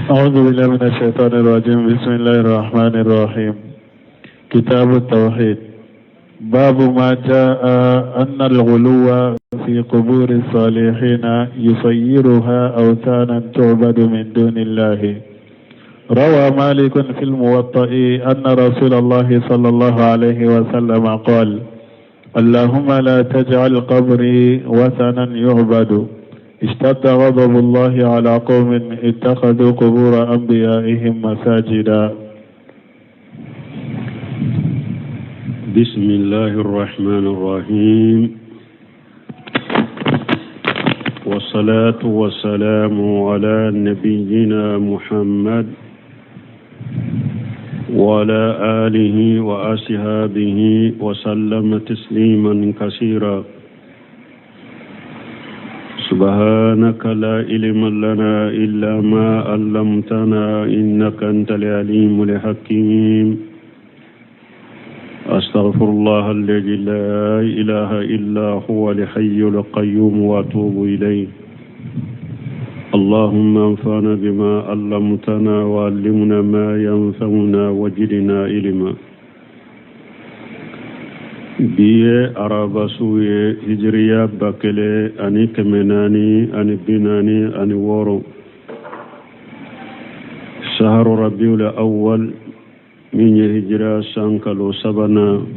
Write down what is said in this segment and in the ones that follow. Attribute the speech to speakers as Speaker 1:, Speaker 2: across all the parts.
Speaker 1: أعوذ بالله من الشيطان الرجيم بسم الله الرحمن الرحيم كتاب التوحيد باب ما جاء أن الغلو في قبور الصالحين يصيرها أوثانا تعبد من دون الله روى مالك في الموطأ أن رسول الله صلى الله عليه وسلم قال اللهم لا تجعل قبري وثنا يعبد اشتد غضب الله على قوم اتخذوا قبور أنبيائهم مساجدا.
Speaker 2: بسم الله الرحمن الرحيم والصلاة والسلام على نبينا محمد وعلى آله وأصحابه وسلم تسليما كثيرا سبحانك لا علم لنا إلا ما علمتنا إنك أنت العليم الحكيم أستغفر الله الذي لا إله إلا هو الحي القيوم وأتوب إليه اللهم انفعنا بما علمتنا وعلمنا ما ينفعنا وجدنا علما bi ye araba su ye hijiriya 1446 saharu rabiul awwal min ye hijira san kalo sabanan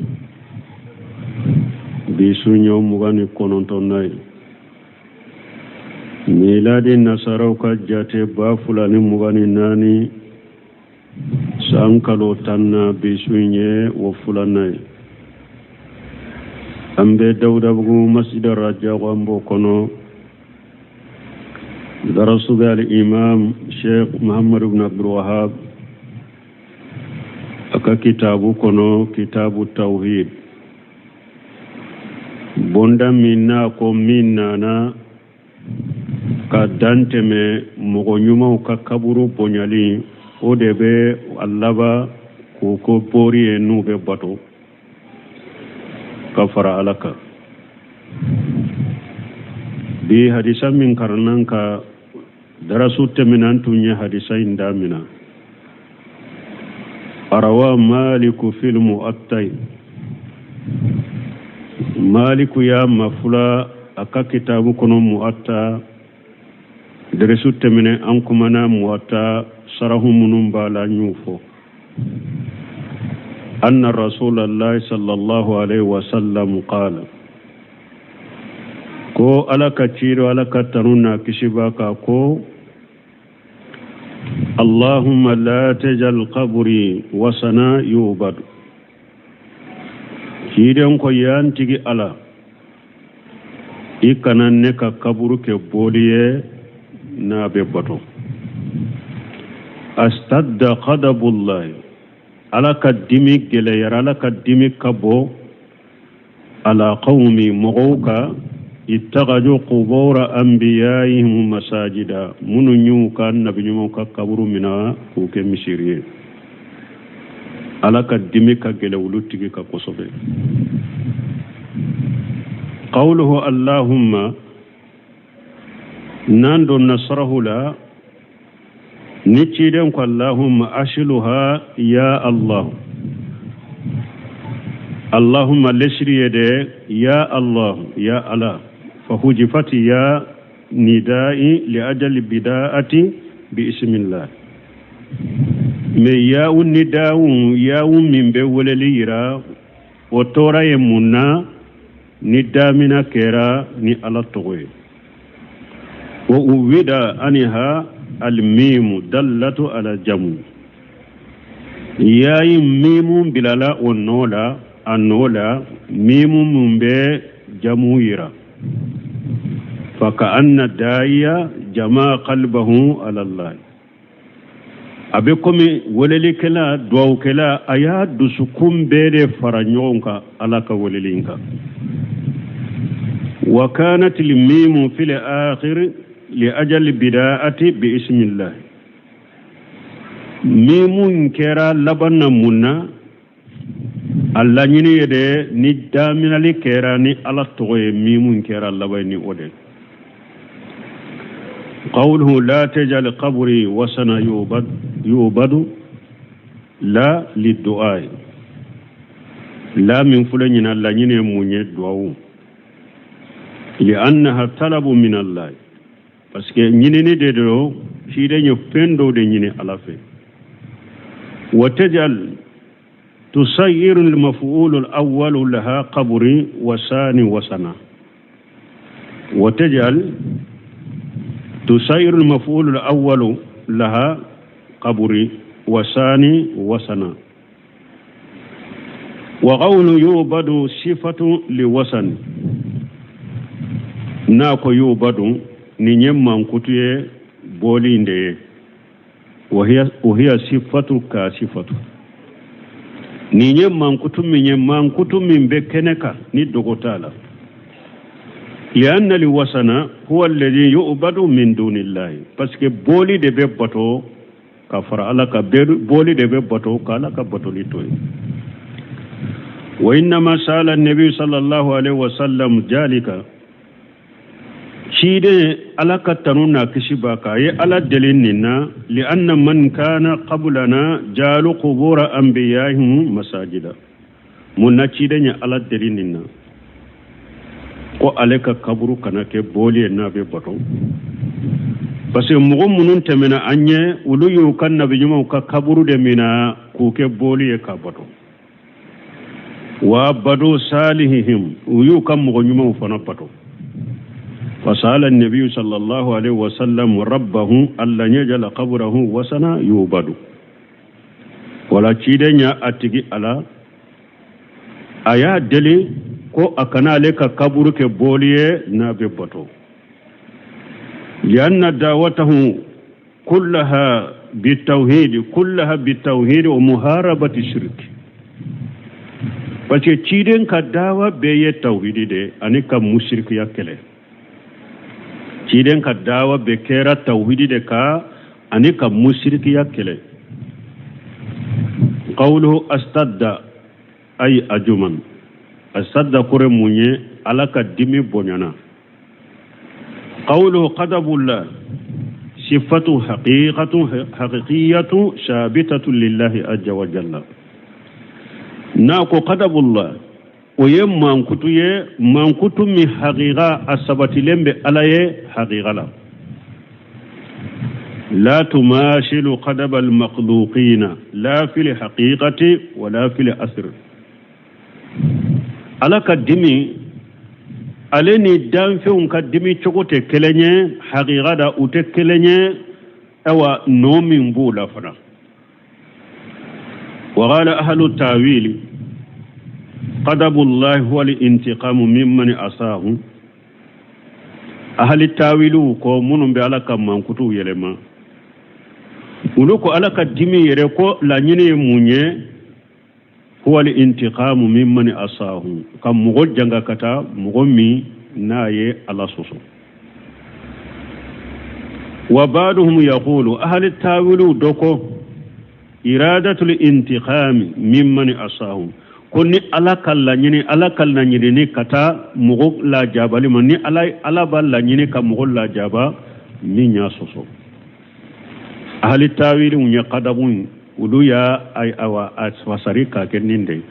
Speaker 2: bi su ɲɔ 29nan ye miladi nasaraw ka jate 2024 san kalo tannan bi su in ye o filanan ye an bɛ dawudabugu masjid rajago an b'o kɔnɔ darasu bɛ al imam sheikh muhammadu ibn abdul wahab a ka kitabu kɔnɔ kitabu tawhid bonda min n'a ko min nana ka dan tɛmɛ mɔgɔ ɲumanw ka kaburu bonyali o de bɛ a laban k'o kɛ bori ye n'u bɛ bato ka fara ala kan bi hadisa min karanna ka darasu tɛmɛna tun ye hadisa in damina arawa maliku fil mu'attai maliku y'a mafula a ka kitabu kɔnɔ mu'atta darasu tɛmɛnen an kumana mu'atta sarahu minnu b'a la n y'u fɔ anna rasulallahi sallallahu alaihi wasallam qala ko ala ka ciden ala ka tanu n'a kisi b'a kan ko allahumma la tajal qabri wasana yubadu ciden ko yan tigi ala i kana ne ka kaburu kɛ boli ye n'a bɛ bato astadda ghadabullahi ala ka dimi gɛlɛyara ala ka dimi ka bon ala qawmi mɔgɔw kan ittakhadhu qubura anbiya'ihim masajida minnu y'u ka nabiɲumanw ka kaburu mina k'u kɛ misiri ye ala ka dimi ka gɛlɛ olu tigi kan kosɛbɛ qawluhu allahumma n'an donna sarahu la ni ciden ko allahumma asluha ya allah allahumma lesiri ye de ya allah ya ala fa hujifat ya nidai li ajali bida'ati bi ismillah mais yawu nidawu yawu min bɛ weleli yira o tora ye mun na ni damina kɛra ni ala tɔgɔ ye wa uwida anha almimu dallatu ala jamu yayi mimu bilala o nɔ la a nɔ la mimu mun bɛ jamu yira fa ka anna daiya jama qalbahu ala allah a bɛ komi welelikɛla duwawukɛla a y'a dusukun bɛɛ de fara ɲɔgɔn kan ala ka weleli in kan wa kanat lmimu fil akhir li ajali bida'ati bi ismillah mimu in kɛra laban na mun na a laɲini ye de ni daminali kɛra ni ala tɔgɔ ye mimu in kɛra laban ni o de. Qawluhu la tajal qabri wasana yubad yubadu la liddu'a la min filɛ ɲinan laɲini ye mun ye? Duwawu. Li'annaha talabu min Allah, parce que ɲinini de don, ciden ye fɛn dɔw de ɲini Ala fɛ. Wa tajal tusayiru al-maf'ul al-awwal laha qabri wa sani wasana wa tajal tusayiru al-maf'ul al-awwal laha qabri wa sani wasana wa qawlu yubadu sifatu li wasan. N'a ko yubadu, nin ye mankutu ye, bɔli in de ye. Wa hiya sifatu ka sifatu, nin ye mankutu min ye, mankutu min bɛ kɛnɛ kan ni dogo t'a la. Lianna li wasana huwa alladhi yu'badu min dunillahi, parce que bɔli de bɛ bato ka fara Ala kan, bɔli de bɛ bato ka Ala ka batoli to yen. Wa innama sala nabi sallallahu alaihi wasallam jalika, ciden, Ala ka tanu n'a kisi b'a kan, a ye Ala deli nin na. Lianna man kana qablana jalu qubura anbiyahim masajida. Mun na ciden ye Ala deli nin na ko ale ka kaburu kana kɛ bɔli ye n'a bɛ bato? Parce que mɔgɔ minnu tɛmɛna an ɲɛ, olu y'u ka nabi ɲumanw ka kaburu de mina k'u kɛ bɔli ye k'a bato. Wa badu salihihim, u y'u ka mɔgɔ ɲumanw fana bato. Fasala nabiyu sallallahu alaihi wasallam rabbahu alla yajala qabrahu wasana yubadu. Wala ciden y'a a tigi Ala, a y'a deli ko a kana ale ka kaburu kɛ bɔli ye n'a bɛ bato. Lianna dawatahu kullaha bitawhidi, kullaha bitawhidi wa muharabati shirk, parce que ciden ka dawa bɛɛ ye tawhidi de ani ka musirikiya kɛlɛ. Ciden ka dawa bɛɛ kɛra tawhidi de ka ani ka musirikiya kɛlɛ. Qawluhu astadda ay ajuman, astadda kɔrɔ mun ye? Ala ka dimi bonyana. Qawluhu qadabullah sifatu haqiqatu haqiqiyatu sabitatu lillahi azza wa jalla. N'a ko qadabullah, o ye mankutu ye, mankutu min haqiqa a sabatilen bɛ Ala ye haqiqa la. La tumashilu qadaba almakhluqina la fil haqiqati wala fil asr. Ala ka dimi, ale ni danfɛnw ka dimi cogo tɛ kelen ye haqiqa da, u tɛ kelen ye. Awa nɔ min b'o la fana. Wa qala ahlu tawili qadabullahi huwa al-intiqamu mimman asahu. Ahli tawiliw ko, minnu bɛ Ala ka mankutuw yɛlɛma, olu ko Ala ka dimi yɛrɛ ko laɲini ye mun ye? Huwa al-intiqamu mimman asahu, ka mɔgɔ janga ka taa mɔgɔ min n'a ye Ala sɔsɔ. Wa ba'duhum yaqulu, ahli tawiliw dɔ ko iradatul intiqami mimman asahu, ko ni Ala ka laɲini, Ala ka laɲini ka taa mɔgɔ lajabali ma, ni Ala b'a laɲini ka mɔgɔ lajaba min y'a sɔsɔ. Ahli tawiliw ye kadabu, olu y'a awa a fasari k'a kɛ nin de ye,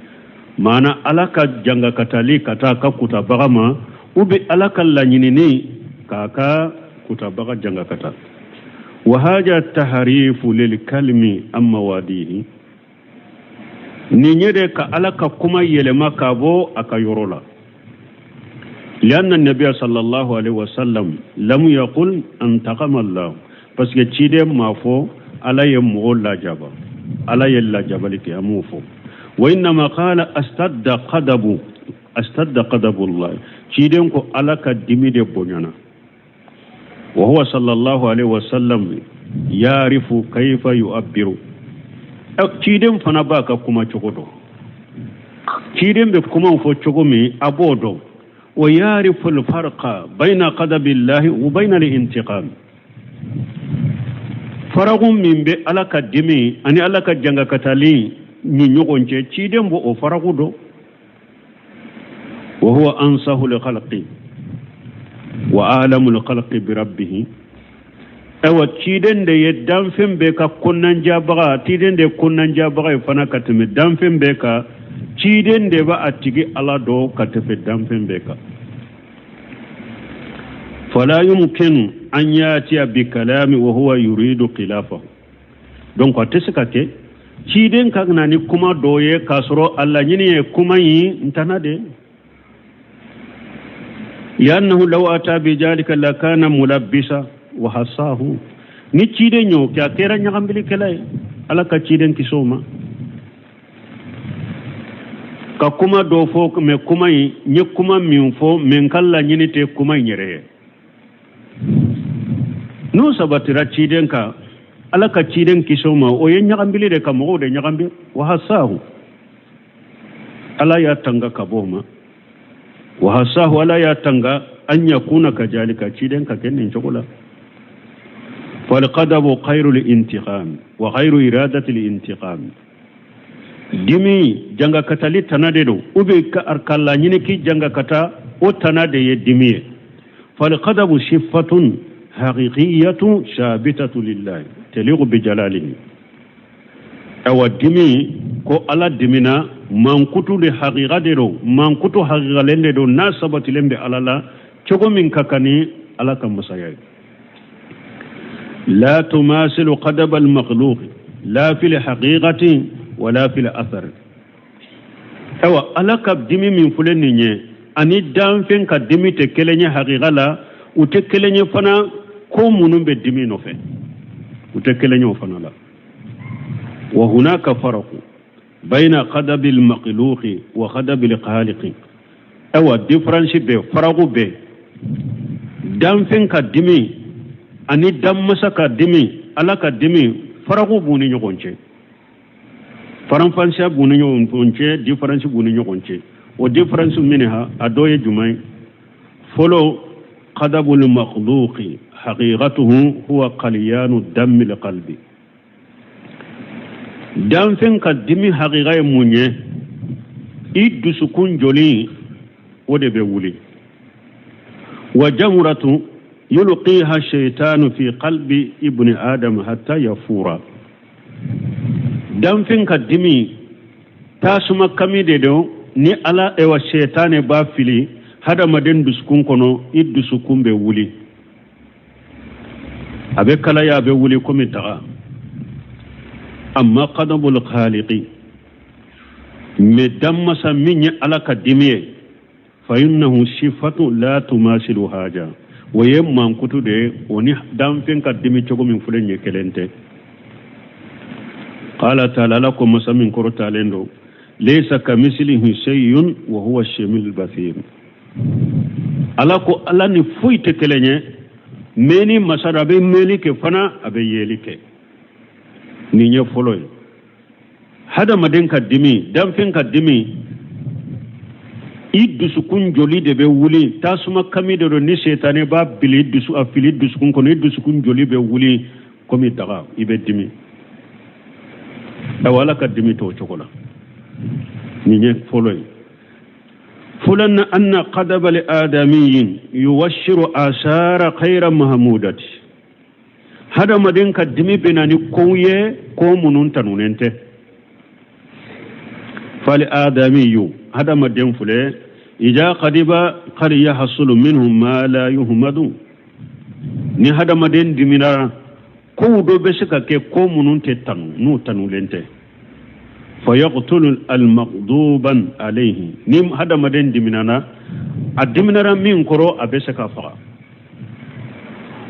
Speaker 2: maana Ala ka janga ka taali ka taa ka kutabaga ma, u bɛ Ala ka laɲinini k'a ka kutabaga janga ka taa. Wa haja taharifu lil kalimi an mawadihi, nin ye de ka Ala ka kuma yɛlɛma k'a bɔ a ka yɔrɔ la. Lianna nabiya sallallahu alaihi wasallam lam yaqul antaqama Allah, parce que ciden m'a fɔ Ala ye mɔgɔ lajaba, Ala ye lajabali kɛ, a m'o fɔ. Wa innama qala astadda qadabu, astadda qadabu Allah, ciden ko Ala ka dimi de bonyana. Wa huwa sallallahu alaihi wasallam yarifu kayfa yu'abbiru, ciden fana b'a ka kuma cogo dɔn, ciden bɛ kumaw fɔ cogo min a b'o dɔn. Wa yarifu alfarqa bayna qadabillahi wa bayna al-intiqam, faragun min bɛ Ala ka dimi ani Ala ka jangakatali ni ɲɔgɔn cɛ, ciden b'o o faragu dɔn. Wa huwa ansahu lkhalqi wa alamu lkhalqi bi rabbihi. Ayiwa, ciden de ye danfɛn bɛɛ ka kɔnɔnandiyabaga, ciden de ye kɔnɔnandiyabaga ye fana ka tɛmɛ danfɛn bɛɛ kan. Ciden de b'a a tigi Ala dɔn ka tɛmɛ danfɛn bɛɛ kan. Fala yumkinu an yatiya bi kalami wa huwa yuridu khilafahu. Donc a tɛ se ka kɛ ciden ka na ni kuma dɔ ye k'a sɔrɔ a laɲini ye kuma in tana de. Liannahu law ata bi zalika lakana mulabbisa wa hasahu. Ni ciden y'o kɛ, a kɛra ɲagambilikɛla ye. Ala ka ciden kisi o ma ka kuma dɔ fɔ, mais kuma in n ye kuma min fɔ, mais n ka laɲini tɛ kuma in yɛrɛ ye. N'o sabatira ciden kan, Ala ka ciden kisi o ma, o ye ɲagambili de, ka mɔgɔw de ɲagambi. Wa hasahu, Ala y'a tanga ka bɔ o ma. Wa hasahu, Ala y'a tanga an yakuna kajalika, ciden ka kɛ nin cogo la. Falqadabu khayru lintiqam wa khayru iradati lintiqam. Dimi janga katali tana de don, ou bien ka laɲini k'i janga kata, o tana de ye dimi ye. Falqadabu sifatun haqiqiyatun sabitatu lillahi taliqu bi jalalihi. Awa, dimi ko Ala dimina, mankutu de haqiqa de don, mankutu haqiqalen de don, n'a sabatilen bɛ Ala la cogo min ka kan ni Ala ka masaya ye. La tumasilu qadab al makhluq la fil haqiqati wala fil athar. Awa, Ala ka dimi min filɛ nin ye, ani danfɛn ka dimi tɛ kelen ye haqiqa la, u tɛ kelen ye fana. Ko minnu bɛ dimi nɔfɛ, u tɛ kelen ye o fana la. Wa hunaka faraqu bayna qadabil makhluqi wa qadabil khaliqi. Awa, différence bɛ, faraku bɛ danfɛn ka dimi ani danmasa ka dimi, Ala ka dimi, faraku b'u ni ɲɔgɔn cɛ, faranfasiya b'u ni ɲɔgɔn cɛ, différence b'u ni ɲɔgɔn cɛ. O différence minha, a dɔ ye jumɛn ye? Fɔlɔ, qadabul makhluqi haqiqatuhu huwa qaliyanu dammi qalbi. Danfɛn ka dimi haqiqa ye mun ye? I dusukun joli, o de bɛ wuli. Wa jamuratu yulqiha shaitanu fi qalbi ibni adam hatta yafura. Danfɛn ka dimi tasuma kami de don ni Ala, ewa, shetane b'a fili hadamaden dusukun kɔnɔ, i dusukun bɛ wuli, a bɛ kalaya, a bɛ wuli komi daga. Amma qadabul khaliqi, mais danmasa min ye Ala ka dimi ye, fa innahu sifatu la tumasilu haja. O ye mankutu de ye, o ni danfɛn ka dimi cogo min filɛ nin ye, kelen tɛ. Qala taala, Ala ko, masa min kɔrɔtalen don, laysa kamislihi shay'un wa huwa samiul basir. Ala ko Ala ni foyi tɛ kelen ye. Mɛnni masa, a bɛ mɛnni kɛ fana, a bɛ yeli kɛ. Nin ye fɔlɔ ye. Hadamaden ka dimi, danfɛn ka dimi, i dusukun joli de bɛ wuli, tasuma kami de don ni setanɛ b'a bili dusu, a fili dusukun kɔnɔ, i dusukun joli bɛ wuli komi daga, i bɛ dimi. Ayiwa, Ala ka dimi t'o cogo la. Nin ye fɔlɔ ye. Filanan, anna qadaba li adamiyin yuwashiru asara khayra mahmudati. Hadamaden ka dimi bɛ na ni kow ye, ko minnu tanunen tɛ. Fali adamiyu, hadamaden filɛ, ida qadiba qad yahsulu minhu ma la yuhmadu. Ni hadamaden dimina, kow dɔ bɛ se ka kɛ, ko minnu tɛ tanu, n'u tanulen tɛ. Fa yaqtulu almaghduban alayhi. Ni hadamaden diminana, a diminara min kɔrɔ, a bɛ se ka faga.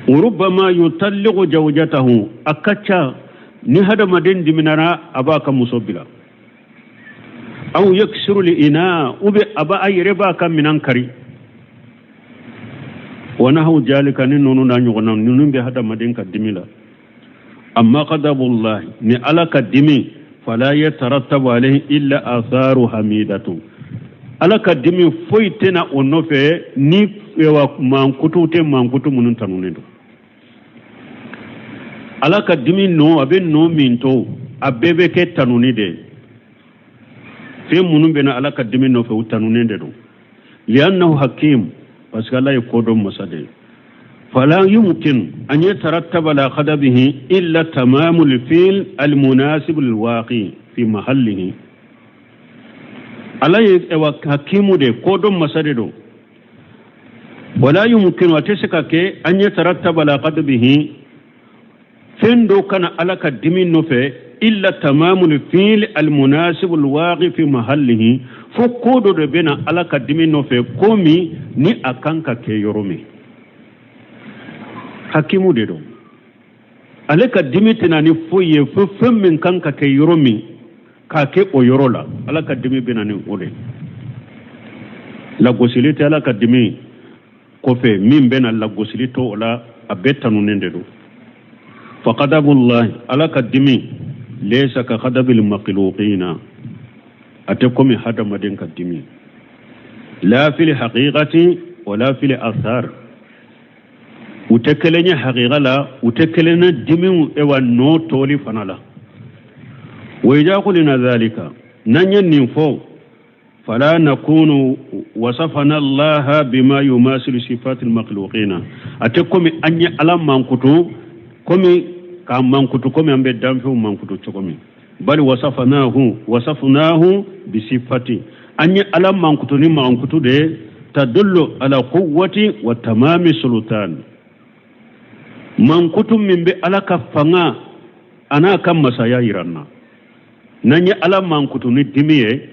Speaker 2: Rubama yutalliqu zawjatahu. A ka ca ni hadamaden diminara, a b'a ka muso bila. Aw yaksiru li ina, ou bien a b'a a yɛrɛ b'a ka minan kari. Wa nahaw jalika, ni ninnu n'a ɲɔgɔnna ninnu bɛ hadamaden ka dimi la. Amma qadabullahi, ni Ala ka dimi, fala yatarattabu alayhi illa atharu hamidatu. Ala ka dimi foyi tɛna o nɔfɛ ni ewa mankutu tɛ, mankutu minnu tanunen don. Ala ka dimi nɔ, a bɛ nɔ min to, a bɛɛ bɛ kɛ tanuni de ye. Fɛn minnu bɛ na Ala ka dimi nɔfɛ, u tanunen de don. Liannahu hakim, parce que Ala ye kodɔn masa de ye. Fala yumkin an yatarattaba ala ghadabihi illa tamamu al-fi'l al-munasib lil-waqi fi mahallihi. Ala ye ewa hakimu de kodɔn masa de don. Wala yumkinu, a tɛ se ka kɛ, an yatarattaba ala ghadabihi, fɛn dɔ ka na Ala ka dimi nɔfɛ, illa tamamul fi'l almunasib alwaqi fi mahallihi, fo ko dɔ de bɛ na Ala ka dimi nɔfɛ, ko min ni a kan ka kɛ yɔrɔ min. Hakimu de don. Ale ka dimi tɛ na ni foyi ye fo fɛn min kan ka kɛ yɔrɔ min, k'a kɛ o yɔrɔ la. Ala ka dimi bɛ na ni o de ye. Lagosili tɛ Ala ka dimi kɔfɛ. Min bɛ na, lagosili to o la, a bɛɛ tanunen de don. Fa ghadabullahi, Ala ka dimi, laysa ka ghadabil makhluqina, a tɛ komi hadamaden ka dimi, la fil haqiqati wala fil athar. U tɛ kelen ye haqiqa la, u tɛ kelen ye dimiw ewa nɔ tɔli fana la. Wa idha qulna dhalika, n'an ye nin fɔ, fala nakunu wasafana allaha bima yumasilu sifati almakhluqina, a tɛ komi an ye Ala mankutu komi k'a mankutu komi an bɛ danfɛnw mankutu cogo min. Bali wasafnahu bisifati, an ye Ala mankutu ni mankutu de tadullu ala quwwati wa tamami sultan, mankutu min bɛ Ala ka fanga a n'a ka masaya yira an na. N'an ye Ala mankutu ni dimi ye,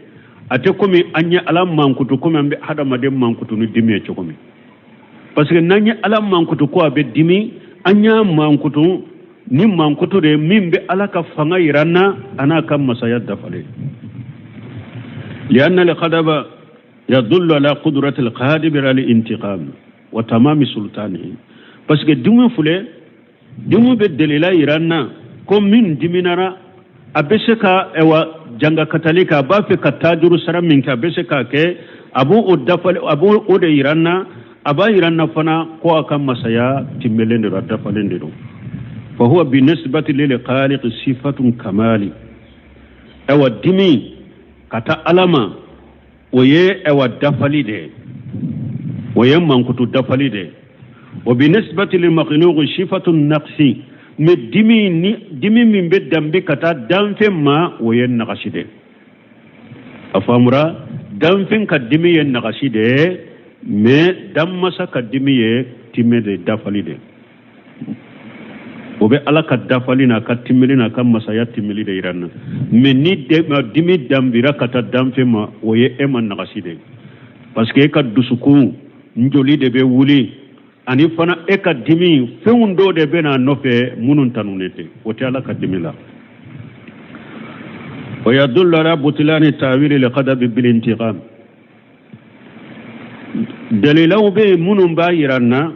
Speaker 2: a tɛ komi an ye Ala mankutu komi an bɛ hadamaden mankutu ni dimi ye cogo min, parce que n'an ye Ala mankutu ko a bɛ dimi, an y'a mankutu ni mankutu de min bɛ Ala ka fanga yira an na a n'a ka masaya dafalen. Lianna al-ghadaba yadullu ala qudrati al-qadiri ala al-intiqam wa tamami sultanihi, parce que dimi filɛ, dimi bɛ delila yira an na ko min diminara, a bɛ se ka ɛwa janga katali kɛ, a b'a fɛ ka taajuru sara min kɛ, a bɛ se k'a kɛ. A b'o o dafalen, a b'o o de yira an na. A b'a yira an na fana ko a ka masaya timmelen de don, a dafalen de don. Fa huwa binisbati lil khaliq sifatun kamali. Ɛwa dimi ka taa Ala ma, o ye ɛwa dafali de ye, o ye mankutu dafali de ye. Wa binisbati lil makhluq sifatun naqsi. Mais dimi ni dimi min bɛ danbe ka taa danfɛn ma, o ye nagasi de ye. A faamura? Danfɛn ka dimi ye nagasi de ye, mais danmasa ka dimi ye timmɛ de, dafali de. O bɛ Ala ka dafali n'a ka timmeli n'a ka masaya timmeli de yira n na. Mais ni dimi danbira ka taa danfɛn ma, o ye e ma nagasi de ye, parce que e ka dusukun joli de bɛ wuli, ani fana e ka dimi fɛnw dɔw de bɛ n'a nɔfɛ minnu tanunen tɛ. O tɛ Ala ka dimi la. Wa yadullu ala butlani tawili lqadabi bilintiqam. Dalilaw bɛ yen minnu b'a yira n na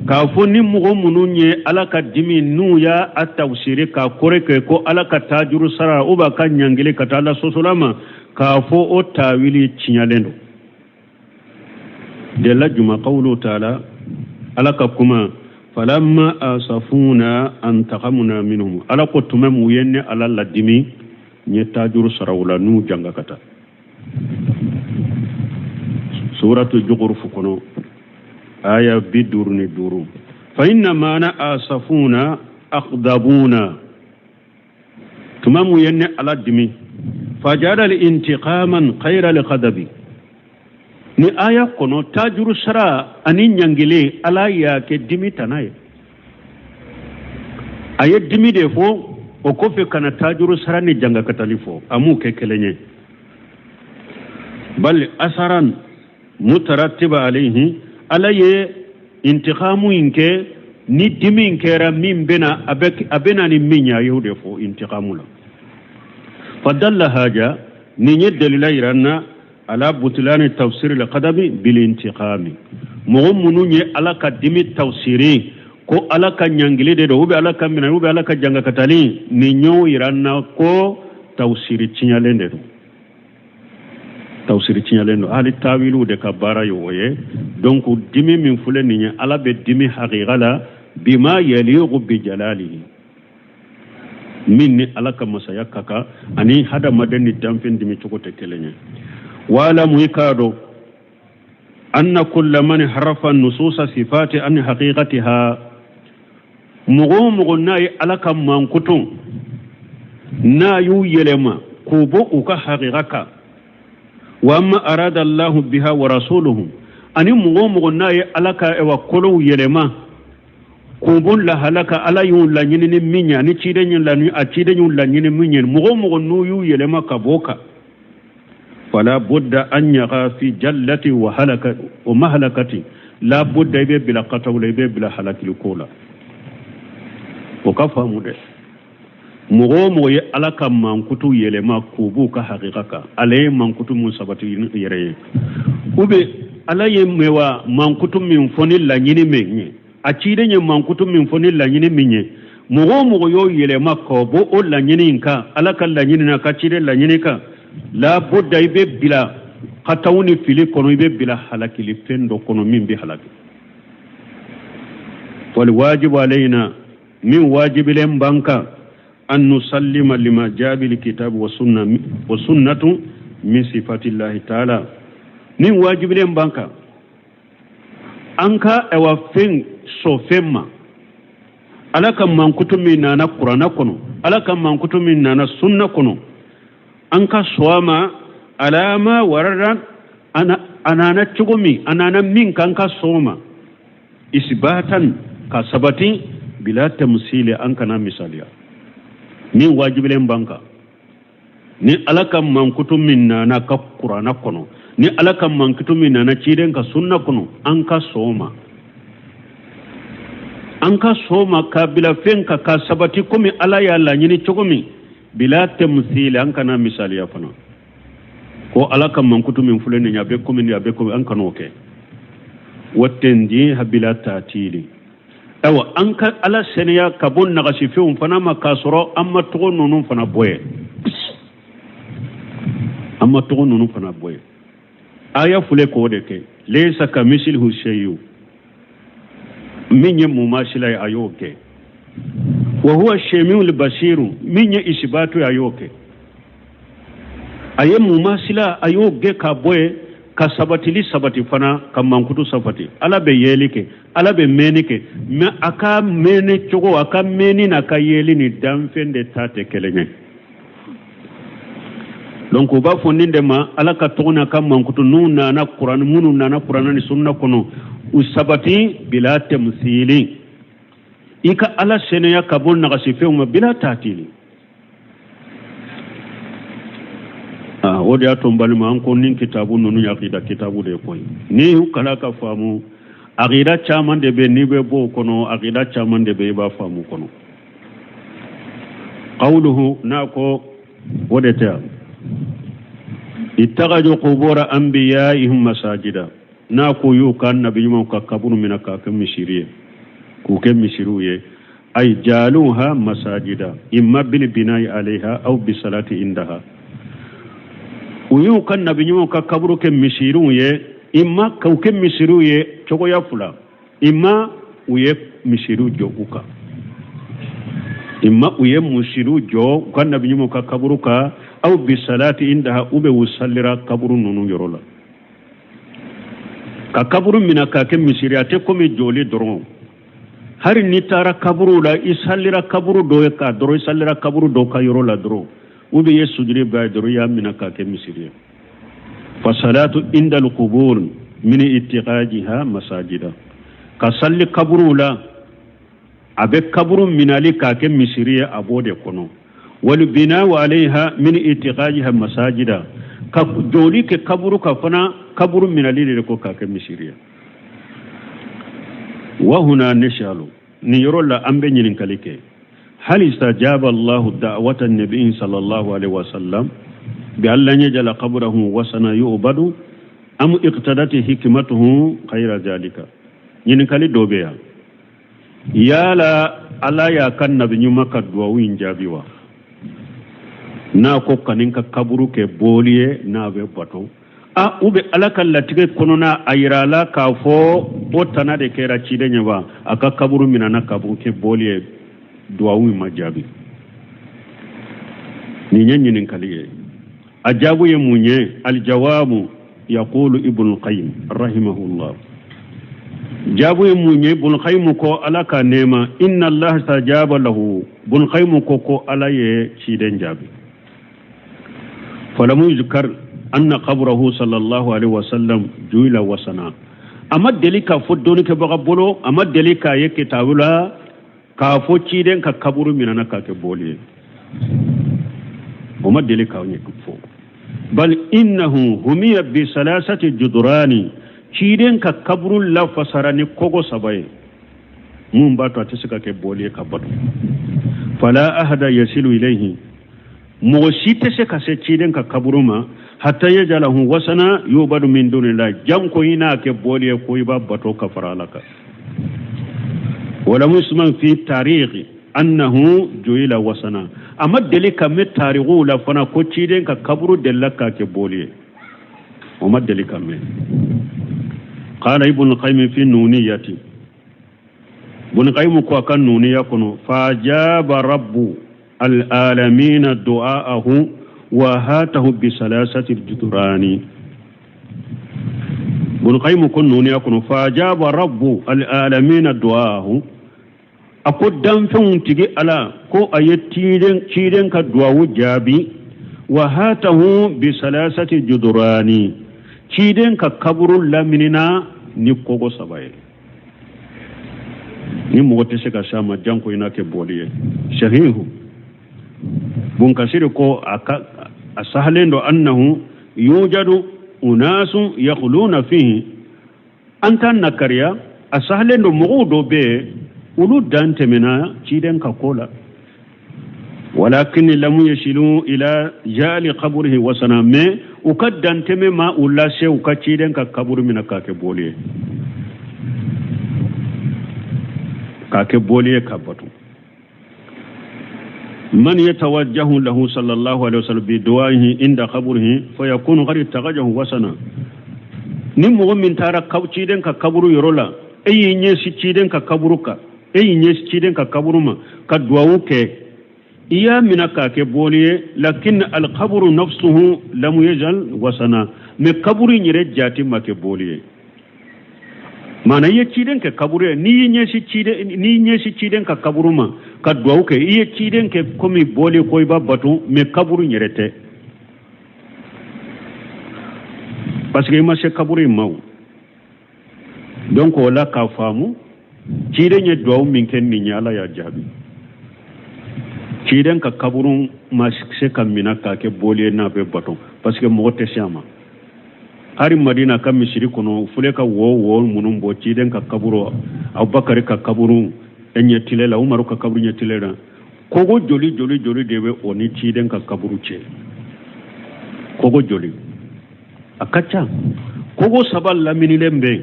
Speaker 2: k'a fɔ ni mɔgɔ minnu ye Ala ka dimi n'u y'a a tafsiri k'a kɔrɔ kɛ ko Ala ka tajuru sara u b'a ka ɲangili ka taa Ala sɔsɔla ma, k'a fɔ o tawili tiɲɛlen don. Dala juma? Qawlu taala, Ala ka kuma, falamma asafuna antaqamna minhum. Ala ko tuma mun ye ne Ala ladimi, n ye tajuru sara u la n'u janga ka taa. Suratu Jukurufu kɔnɔ, aya 55. Fa inna maana asafuna aghdabuna, tuma mun ye ne Ala dimi, fajala intiqaman khayra lighadabi. Ni aya kɔnɔ, tajuru sara ani ɲangili, Ala y'a kɛ dimi tana ye. A ye dimi de fɔ, o kɔfɛ ka na tajuru sara ni jangakatali fɔ. A m'u kɛ kelen ye. Bal asaran mutarattiba alayhi, Ala ye intikamu in kɛ ni dimi in kɛra min bɛna a bɛna ni min ye, a y'o de fɔ intikamu la. Fadalla haja, nin ye dalila yira n na ala butulani tafsiri al-qadabi bil intiqami. Mɔgɔ minnu ye Ala ka dimi tafsiri ko Ala ka ɲangili de don, ou bien Ala ka minɛ, ou bien Ala ka jangakatali, nin y'o yira n na ko tafsiri tiɲɛlen de don, tafsiri tiɲɛlen don. Hali tawiliw de ka baara ye o ye. Donc dimi min filɛ nin ye, Ala bɛ dimi haqiqa la bima yaliqu bi jalalihi, min ni Ala ka masaya ka kan, ani hadamaden ni danfɛn dimi cogo tɛ kelen ye. Walamu, i k'a dɔn. Anna kulla man harafa nususa sifati an haqiqatiha, mɔgɔ o mɔgɔ n'a ye Ala ka mankutu n'a y'u yɛlɛma k'u bɔ u ka haqiqa kan, wa amma arada Allahu biha wa rasuluhu, ani mɔgɔ o mɔgɔ n'a ye Ala ka ɛwa kolow yɛlɛma k'u bɔ lahala kan Ala y'u laɲini ni min ye ani ciden y'u laɲini, a ciden y'u laɲini min ye, mɔgɔ o mɔgɔ n'u y'u yɛlɛma ka bɔ o kan, fala budda an yaqa fi jallati wa halaka wa mahalakati, la budda i bɛ bila kataw la, i bɛ bila halakili ko la. O ka faamu dɛ, mɔgɔ o mɔgɔ ye Ala ka mankutu yɛlɛma k'u b'u ka hakika kan, ale ye mankutu mun sabati yɛrɛ ye, ou bien Ala ye mɛwa mankutu min fɔ ni laɲini min ye, a ciden ye mankutu min fɔ ni laɲini min ye, mɔgɔ o mɔgɔ y'o yɛlɛma ka bɔ o laɲini in kan, Ala ka laɲini n'a ka ciden laɲini kan, labudda i bɛ bila kataw ni fili kɔnɔ, i bɛ bila halakili fɛn dɔ kɔnɔ min bɛ halaki. Wal wajibu alayna, min wajibilen b'an kan, an nusallima lima jaa bil kitabi wa sunna wa sunnatu min sifatillahi taala, min wajibilen b'an kan, an ka ɛwa fɛn sɔn fɛn ma, Ala ka mankutu min nana Kuranna kɔnɔ, Ala ka mankutu min nana sunna kɔnɔ, an ka sɔn a ma alama warada, a nana cogo min, a nana min kan, ka sɔn o ma isibatan, ka sabati, bila tamsili, an kana misaliya. Min wajibilen b'an kan, ni Ala ka mankutu min nana ka Kuranna kɔnɔ, ni Ala ka mankutu min nana ciden ka sunna kɔnɔ, an ka sɔn o ma, an ka sɔn o ma k'a bila fɛn kan ka sabati komi Ala y'a laɲini cogo min, bila tamsili, an kana misaliya fana ko Ala ka mankutu min filɛ nin ye, a bɛ komi nin, a bɛ komi, an kan'o kɛ. Wa tanziha bila tatili, ayiwa an ka Ala seniya ka bɔ nagasifɛnw fana ma, k'a sɔrɔ an ma tɔgɔ ninnu fana bɔ yen, an ma tɔgɔ ninnu fana bɔ yen. Aya filɛ k'o de kɛ, laysa kamisilihi seyu, min ye mumasila ye a y'o kɛ, wa huwa semiul basiru, min ye isibatu ye a y'o kɛ, a ye mumasila a y'o gɛn ka bɔ yen, ka sabatili sabati fana, ka mankutu sabati. Ala bɛ yeli kɛ, Ala bɛ mɛnni kɛ, mais a ka mɛnni cogo, a ka mɛnni n'a ka yeli ni danfɛn de ta tɛ kelen ye. Donc u b'a fɔ nin de ma, Ala ka tɔgɔ n'a ka mankutu n'u nana Kuran, minnu nana Kuranna ni sunna kɔnɔ, u sabati bila tamsili, i ka Ala seniya ka bɔ nagasifɛnw ma bila tatili. Ah, o de y'a to n balima, an ko nin kitabu ninnu ye akida kitabu de ye koyi. N'i y'u kalan ka faamu, akida caman de bɛ n'i bɛ bɔ o kɔnɔ, akida caman de bɛ i b'a faamu kɔnɔ. Qawluhu, n'a ko o de tɛ yan, ittakhadhu qubura anbiyaihim masajida, n'a ko y'u ka nabi ɲumanw ka kaburu minɛ k'a kɛ misiri ye, k'u kɛ misiriw ye, ay jaaluha masajida imma bil binai alayha aw bisalati indaha, u y'u ka nabi ɲumanw ka kaburu kɛ misiriw ye, imma k'u kɛ misiriw ye cogoya fila, imma u ye misiriw jɔ u kan, imma u ye misiriw jɔ u ka nabi ɲumanw ka kaburu kan, aw bisalati indaha, u bɛ u salira kaburu ninnu yɔrɔ la. Ka kaburu minɛ k'a kɛ misiri, a tɛ komi jɔli dɔrɔn. Hari n'i taara kaburu la, i salira kaburu dɔ ye k'a dɔrɔn, i salira kaburu dɔ ka yɔrɔ la dɔrɔn, u bɛ ye sujudi b'a ye dɔrɔn, i y'a minɛ k'a kɛ misiri ye. Fasalatu indal qubur min ittikhadiha masajida, ka salli kaburuw la, a bɛ kaburu minali k'a kɛ misiri ye, a b'o de kɔnɔ. Wal bina'u alayha min ittikhadiha masajida, ka jɔli kɛ kaburu kan fana, kaburu minali de ko k'a kɛ misiri ye. Wa huna nasalu, nin yɔrɔ la an bɛ ɲininkali kɛ, hal istajaba Allahu da'wata nabi sallallahu alaihi wasallam bi an la yaj'ala qabrahu wasana yu'badu am iqtadati hikmatuhu khayra zalika. Ɲininkali dɔ bɛ yan, yala Ala y'a ka nabi ɲuman ka duwawu in jaabi wa, n'a ko kan'i ka kaburu kɛ boli ye n'a bɛ bato? A u bɛ Ala ka latigɛ kɔnɔna a yira a la k'a fɔ o tana de kɛra ciden ye wa, a ka kaburu minɛna kaburu kɛ boli ye, duwawu in ma jaabi. Nin ye ɲininkali ye, a jaabu ye mun ye? Alijawabu Yaqulu Ibn Qayyim rahimahullah, jaabu ye mun ye? Ibn Qayyim ko, Ala ka nɛɛma, inna Allah stajaba lahu. Ibn Qayyim ko Ala ye ciden jaabi. Falamu yuzkar anna qabrahu sallallahu alaihi wasallam juila wasana. A ma deli k'a fɔ dɔnnikɛbaga bolo, a ma deli k'a ye kitabu la k'a fɔ ciden ka kaburu minɛna k'a kɛ bɔli ye. O ma deli k'a ɲɛ fɔ. Bal innahu humiya bi salasati judrani. Ciden ka kaburu lafasara ni kogo saba ye, mun b'a to a tɛ se ka kɛ bɔli ye ka bato. Fala ahada yasilu ilayhi, mɔgɔ si tɛ se ka se ciden ka kaburu ma, hatta yajalahu wasana yubadu min dunillah, janko i n'a kɛ bɔli ye ko i b'a bato ka fara Ala kan. Walam yusman fi tarikhi annahu juila wasana. A ma deli ka mɛn tarikuw la fana ko ciden ka kaburu delila k'a kɛ bɔli ye, o ma deli ka mɛn. Qala Ibn Qayyim fi nuniyati, Ibn Qayyim ko a ka nuniya kɔnɔ, fajaba rabbu alalamina du'aahu wa hatahu bi salasati judurani. Ibn Qayyim ko nuniya kɔnɔ, fajaba rabbu alalamina du'aahu, a ko danfɛnw tigi Ala ko a ye ciden ka duwawu jaabi, wa hatahu bi salasati judurani, ciden ka kaburu laminina ni kogo saba ye, ni mɔgɔ tɛ se ka s'a ma, janko i n'a kɛ bɔli ye. Sahihu Bunkasiri ko a ka a sahalen don annahu yujadu unasun yakhuluna fihi. An t'a nakariya, a sahalen don mɔgɔw dɔ bɛ yen, olu dan tɛmɛna ciden ka ko la. Walakin lamu yasilu ila jali qabrihi wasana, mais u ka dantɛmɛ ma u lase u ka ciden ka kaburu minɛ k'a kɛ bɔli ye, k'a kɛ bɔli ye ka bato. Man yatawajjahu lahu sallallahu alaihi wasallam bi du'aihi inda qabrihi fayakunu qad ittagajahu wasana. Ni mɔgɔ min taara ciden ka kaburu yɔrɔ la, e y'i ɲɛsin ciden ka kaburu kan, e y'i ɲɛsin ciden ka kaburu ma ka duwawu kɛ, i y'a minɛ k'a kɛ bɔli ye. Lakin alqabru nafsuhu lam yajal wasana, mais kaburu in yɛrɛ jati ma kɛ bɔli ye. Maana i ye ciden kɛ kaburu ye, n'i y'i ɲɛsin ciden, n'i y'i ɲɛsin ciden ka kaburu ma ka duwawu kɛ, i ye ciden kɛ komi bɔli ko i b'a bato, mais kaburu in yɛrɛ tɛ, parce que i ma se kaburu in ma. O donc o la k'a faamu, ciden ye duwawu min kɛ nin ye, Ala y'a jaabi. Ciden ka kaburu ma se ka minɛ k'a kɛ bɔli ye n'a bɛ bato, parce que mɔgɔ tɛ se a ma. Hari Madina ka misiri kɔnɔ, filɛ ka wo minnu bɔ ciden ka kaburu, Abubakari ka kaburu ɲɛtile la, Umaru ka kaburu ɲɛtile la, kogo joli joli joli de bɛ o ni ciden ka kaburu cɛ? Kogo joli? A ka ca. Kogo saba laminilen bɛ yen.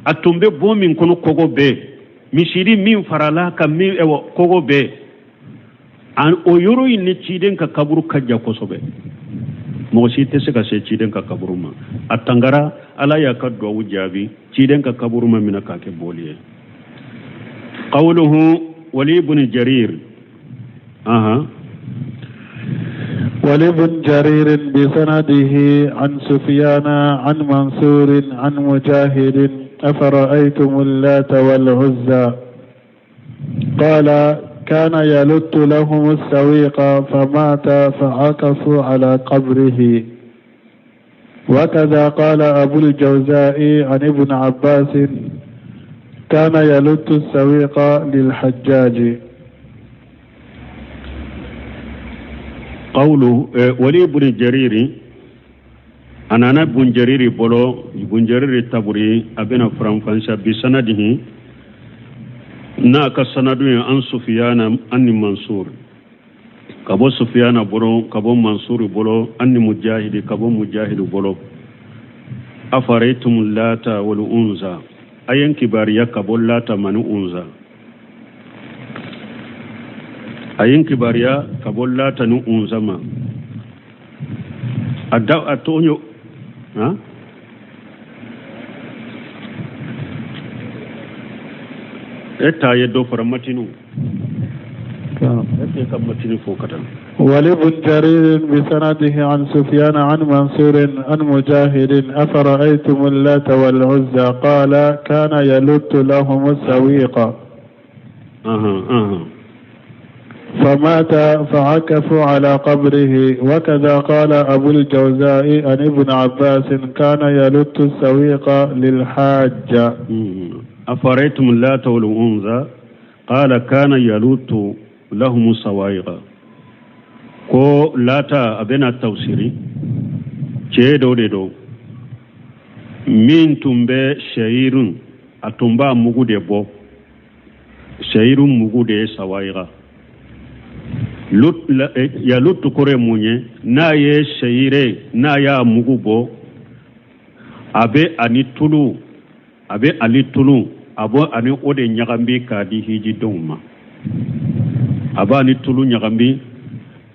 Speaker 2: A tun bɛ bon min kɔnɔ, kogo bɛ yen. Misiri min farala ka min, kogo bɛ yen. O yɔrɔ in ni ciden ka kaburu ka jan kosɛbɛ, mɔgɔ si tɛ se ka se ciden ka kaburu ma. A tangara, Ala y'a ka duwawu jaabi, ciden ka kaburu ma minɛ k'a kɛ bɔli ye. Qawluhu wali ibn Jarir, aha.
Speaker 1: ولابن جرير بسنده عن سفيان عن منصور عن مجاهد: أفرأيتم اللات والعزى؟ قال: كان يلت لهم السويق فمات فعكفوا على قبره. وكذا قال أبو الجوزاء عن ابن عباس: كان يلت السويق للحجاج.
Speaker 2: قوله ولي بن جرير، أنا بن جرير بولو، بن جرير التبري أبنا فرنسا، بسنده n'a ka sanadu ye, an Sufiyana an ni Mansur, ka bɔ Sufiyana bolo, ka bɔ Mansur bolo, an ni Mujahidi, ka bɔ Mujahidi bolo, afaraitum lata wal unza, a ye n kibaruya ka bɔ Lata ma ni Unza, a ye n kibaruya ka bɔ Lata ni Unza ma. A da a tɔgɔ han e ta ye dɔ fara matinu. Ka matini fo ka taa.
Speaker 1: ولابن جرير بسنده عن سفيان عن منصور عن مجاهد أفرأيتم اللات والعزى قال كان يلت لهم السويق. فمات فعكفوا على قبره. وكذا قال أبو الجوزاء عن ابن عباس كان يلت السويق للحاج.
Speaker 2: أفرأيتم اللات والعزى قال كان يلت لهم السويق. Ko Lata a bɛna tafsiri cɛ dɔ de don min tun bɛ sɛyirun, a tun b'a mugu de bɔ. Sɛyirun mugu de ye sawayiga. Yalutu kɔrɔ ye mun ye? N'a ye sɛyire, n'a y'a mugu bɔ, a bɛ ani tulu, a bɛ ani tulu, a bɔ ani o de ɲagami k'a di hijidenw ma. A b'a ni tulu ɲagami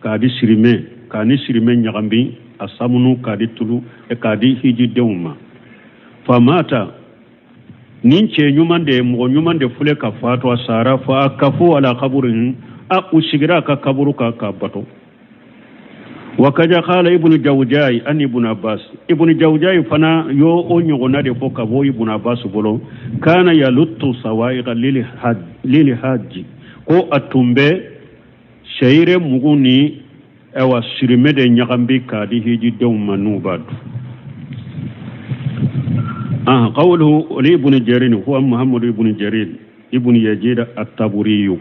Speaker 2: k'a di sirimɛ, k'a ni sirimɛ ɲagami a samunu k'a di tulu, k'a di hijidenw ma. Famata, nin cɛ ɲuman de ye, mɔgɔ ɲuman de filɛ ka fatu, a sara. Fa kafu ala kaburihi, a u sigira a ka kaburu kan k'a bato. Wa kaja qala Ibnu Jawjai an Ibnu Abbas. Ibnu Jawjai fana yo o ɲɔgɔnna de fɔ ka bɔ Ibnu Abbas bolo. Kana yaluttu sawaiqa lil hajji, ko a tun bɛ sɛyire mugu ni awa sirimɛ de ɲagambi k'a di hijidenw ma n'u b'a dun. Qawluhu li Ibn Jarir huwa Muhammad ibn Jarir ibn Yazid at-Taburi.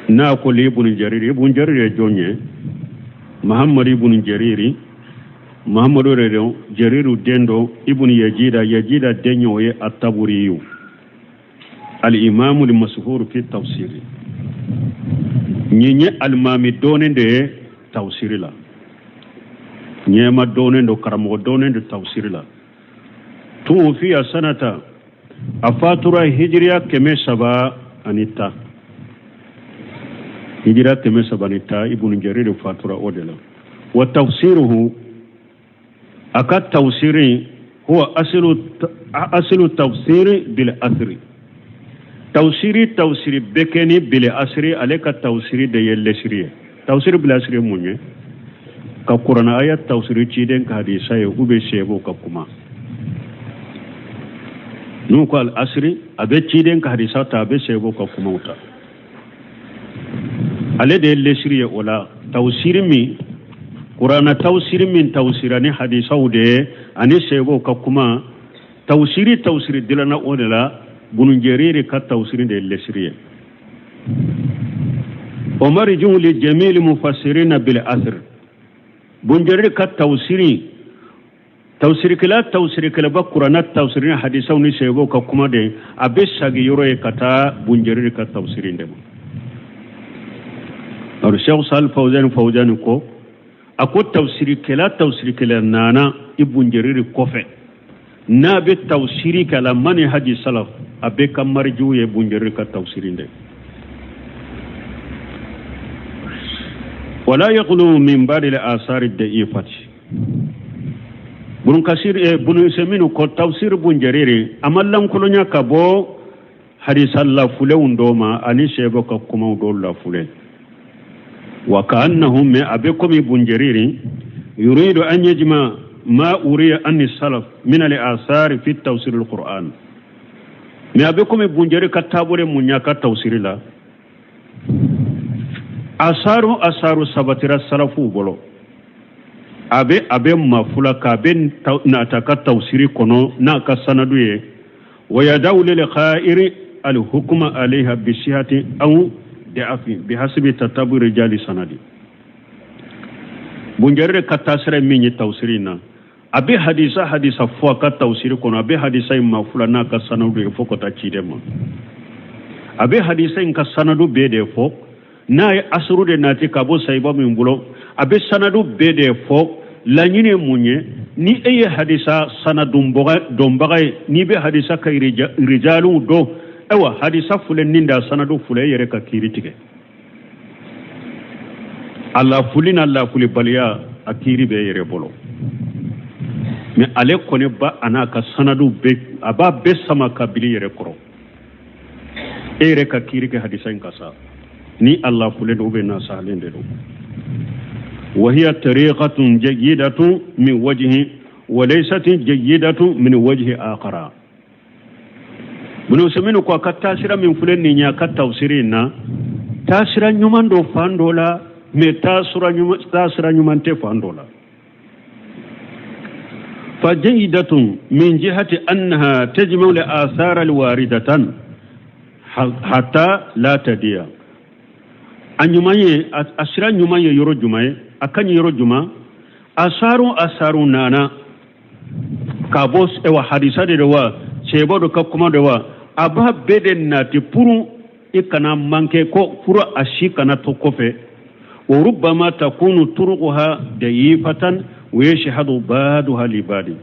Speaker 2: N'a ko li Ibn Jarir, Ibn Jarir ye jɔn ye? Muhammad ibn Jarir, Muhammadu de don, Jariru den don, ibn Yazid, Yazid den ye, o ye at-Taburi, al-imamu al-mashhur fi tafsiri. Nin ye alimami dɔɔnin de ye tafsiri la, ɲɛma dɔɔnin don, karamɔgɔ dɔɔnin don tafsiri la. Tuwufiya sanata, a fatura hijiriya 310, hijiriya 310, Ibn Jarir fatura o de la. Wa tafsiruhu, a ka tafsiri, huwa asilu tafsiri bil asri. Tafsiri bɛ kɛ ni bil asri, ale ka tafsiri de ye lesiri ye. Tafsiri bil asri ye mun ye? Ka kuranɛ aya tafsiri ciden ka hadisa ye u bɛ sɛbɛw ka kuma. N'u ko al asri, a bɛ ciden ka hadisa ta, a bɛ sɛbɛw ka kumaw ta. Ale de ye lesiri ye o la. Tafsiri min, kuranɛ tafsiri min tafsira ni hadisaw de ye ani sɛbɛw ka kuma, tafsiri dilanna o de la. Ibn Jarir ka tafsiri de ye lesiri ye. O marji'u li jamil mufassirina bil asr. Ibn Jarir ka tafsiri, tafsirikɛla ba kuranɛ tafsiri ni hadisaw ni sɛbɛw ka kuma de, a bɛ sagi yɔrɔ ye ka taa Ibn Jarir ka tafsiri de ma. Alors Cheikh Sal Fawzan ko, a ko tafsirikɛla nana Ibn Jarir kɔfɛ, n'a bɛ tafsiri kɛ la manhaji salaf, a bɛ ka marjiw ye Ibn Jarir ka tafsiri de. Wala yakhlu min ba'di al-asar ad-da'ifati. Ibn Kasir, Ibn Usaymin ko tafsir Ibn Jarir a ma lankolonya ka bɔ hadisa lafulenw dɔ ma ani sɛbɛw ka kumaw dɔw lafulen. Wa ka'annahu, mais a bɛ komi Ibn Jarir yuridu an yajma ma uriya an salaf min al-asar fi tafsir al-Qur'an. Mais a bɛ komi Ibn Jarir ka taabolo mun y'a ka tafsiri la, asaru sabatira salafuw bolo, a bɛ mafula k'a bɛ nata ka tafsiri kɔnɔ n'a ka sanadu ye. Wa yadawu lil kha'iri al hukma alayha bi sihati aw da'afi bi hasbi tatabu rijali sanadi. Ibn Jarir ka taasira min ye tafsiri na, a bɛ hadisa fɔ a ka tafsiri kɔnɔ, a bɛ hadisa in mafula n'a ka sanadu ye fo ka taa ciden ma. A bɛ hadisa in ka sanadu bɛɛ de fɔ, n'a ye asuru de nati ka bɔ sayiba min bolo, a bɛ sanadu bɛɛ de fɔ. Laɲini ye mun ye? Ni e ye hadisa sanadu dɔnbaga ye, n'i bɛ hadisa ka rijaluw dɔn, ayiwa hadisa filɛ nin da sanadu filɛ, e yɛrɛ ka kiiri tigɛ. A lafuli n'a lafulibaliya, a kiiri bɛ e yɛrɛ bolo. Mais ale kɔni ba a n'a ka sanadu bɛɛ, a b'a bɛɛ sama ka bili yɛrɛ kɔrɔ. E yɛrɛ ka kiiri kɛ hadisa in kan sa, ni a lafulen don ou bien n'a sahalen de don. Wa hiya tariqatun jayyidatu min wajhi wa laysat jayyidatu min wajhi akhara. Ibn Usaymin ko a ka taasira min filɛ nin ye a ka tafsiri in na, taasira ɲuman don fan dɔ la, mais taasira ɲuman tɛ fan dɔ la. Fa jayyidatun min jihati annaha tajma'u al athar al waridatan hatta la tadiya. A ɲuman ye, a sira ɲuman ye yɔrɔ jumɛn ye, a ka ɲi yɔrɔ jumɛn? Asaru nana ka bɔ ewa hadisa de wa, cɛba dɔ ka kuma de wa, a b'a bɛɛ de nati pour i kana manquer ko pour a si kana to kɔfɛ. Wa rubbama takunu turuquha da'ifatan wa yashhadu ba'duha li ba'di.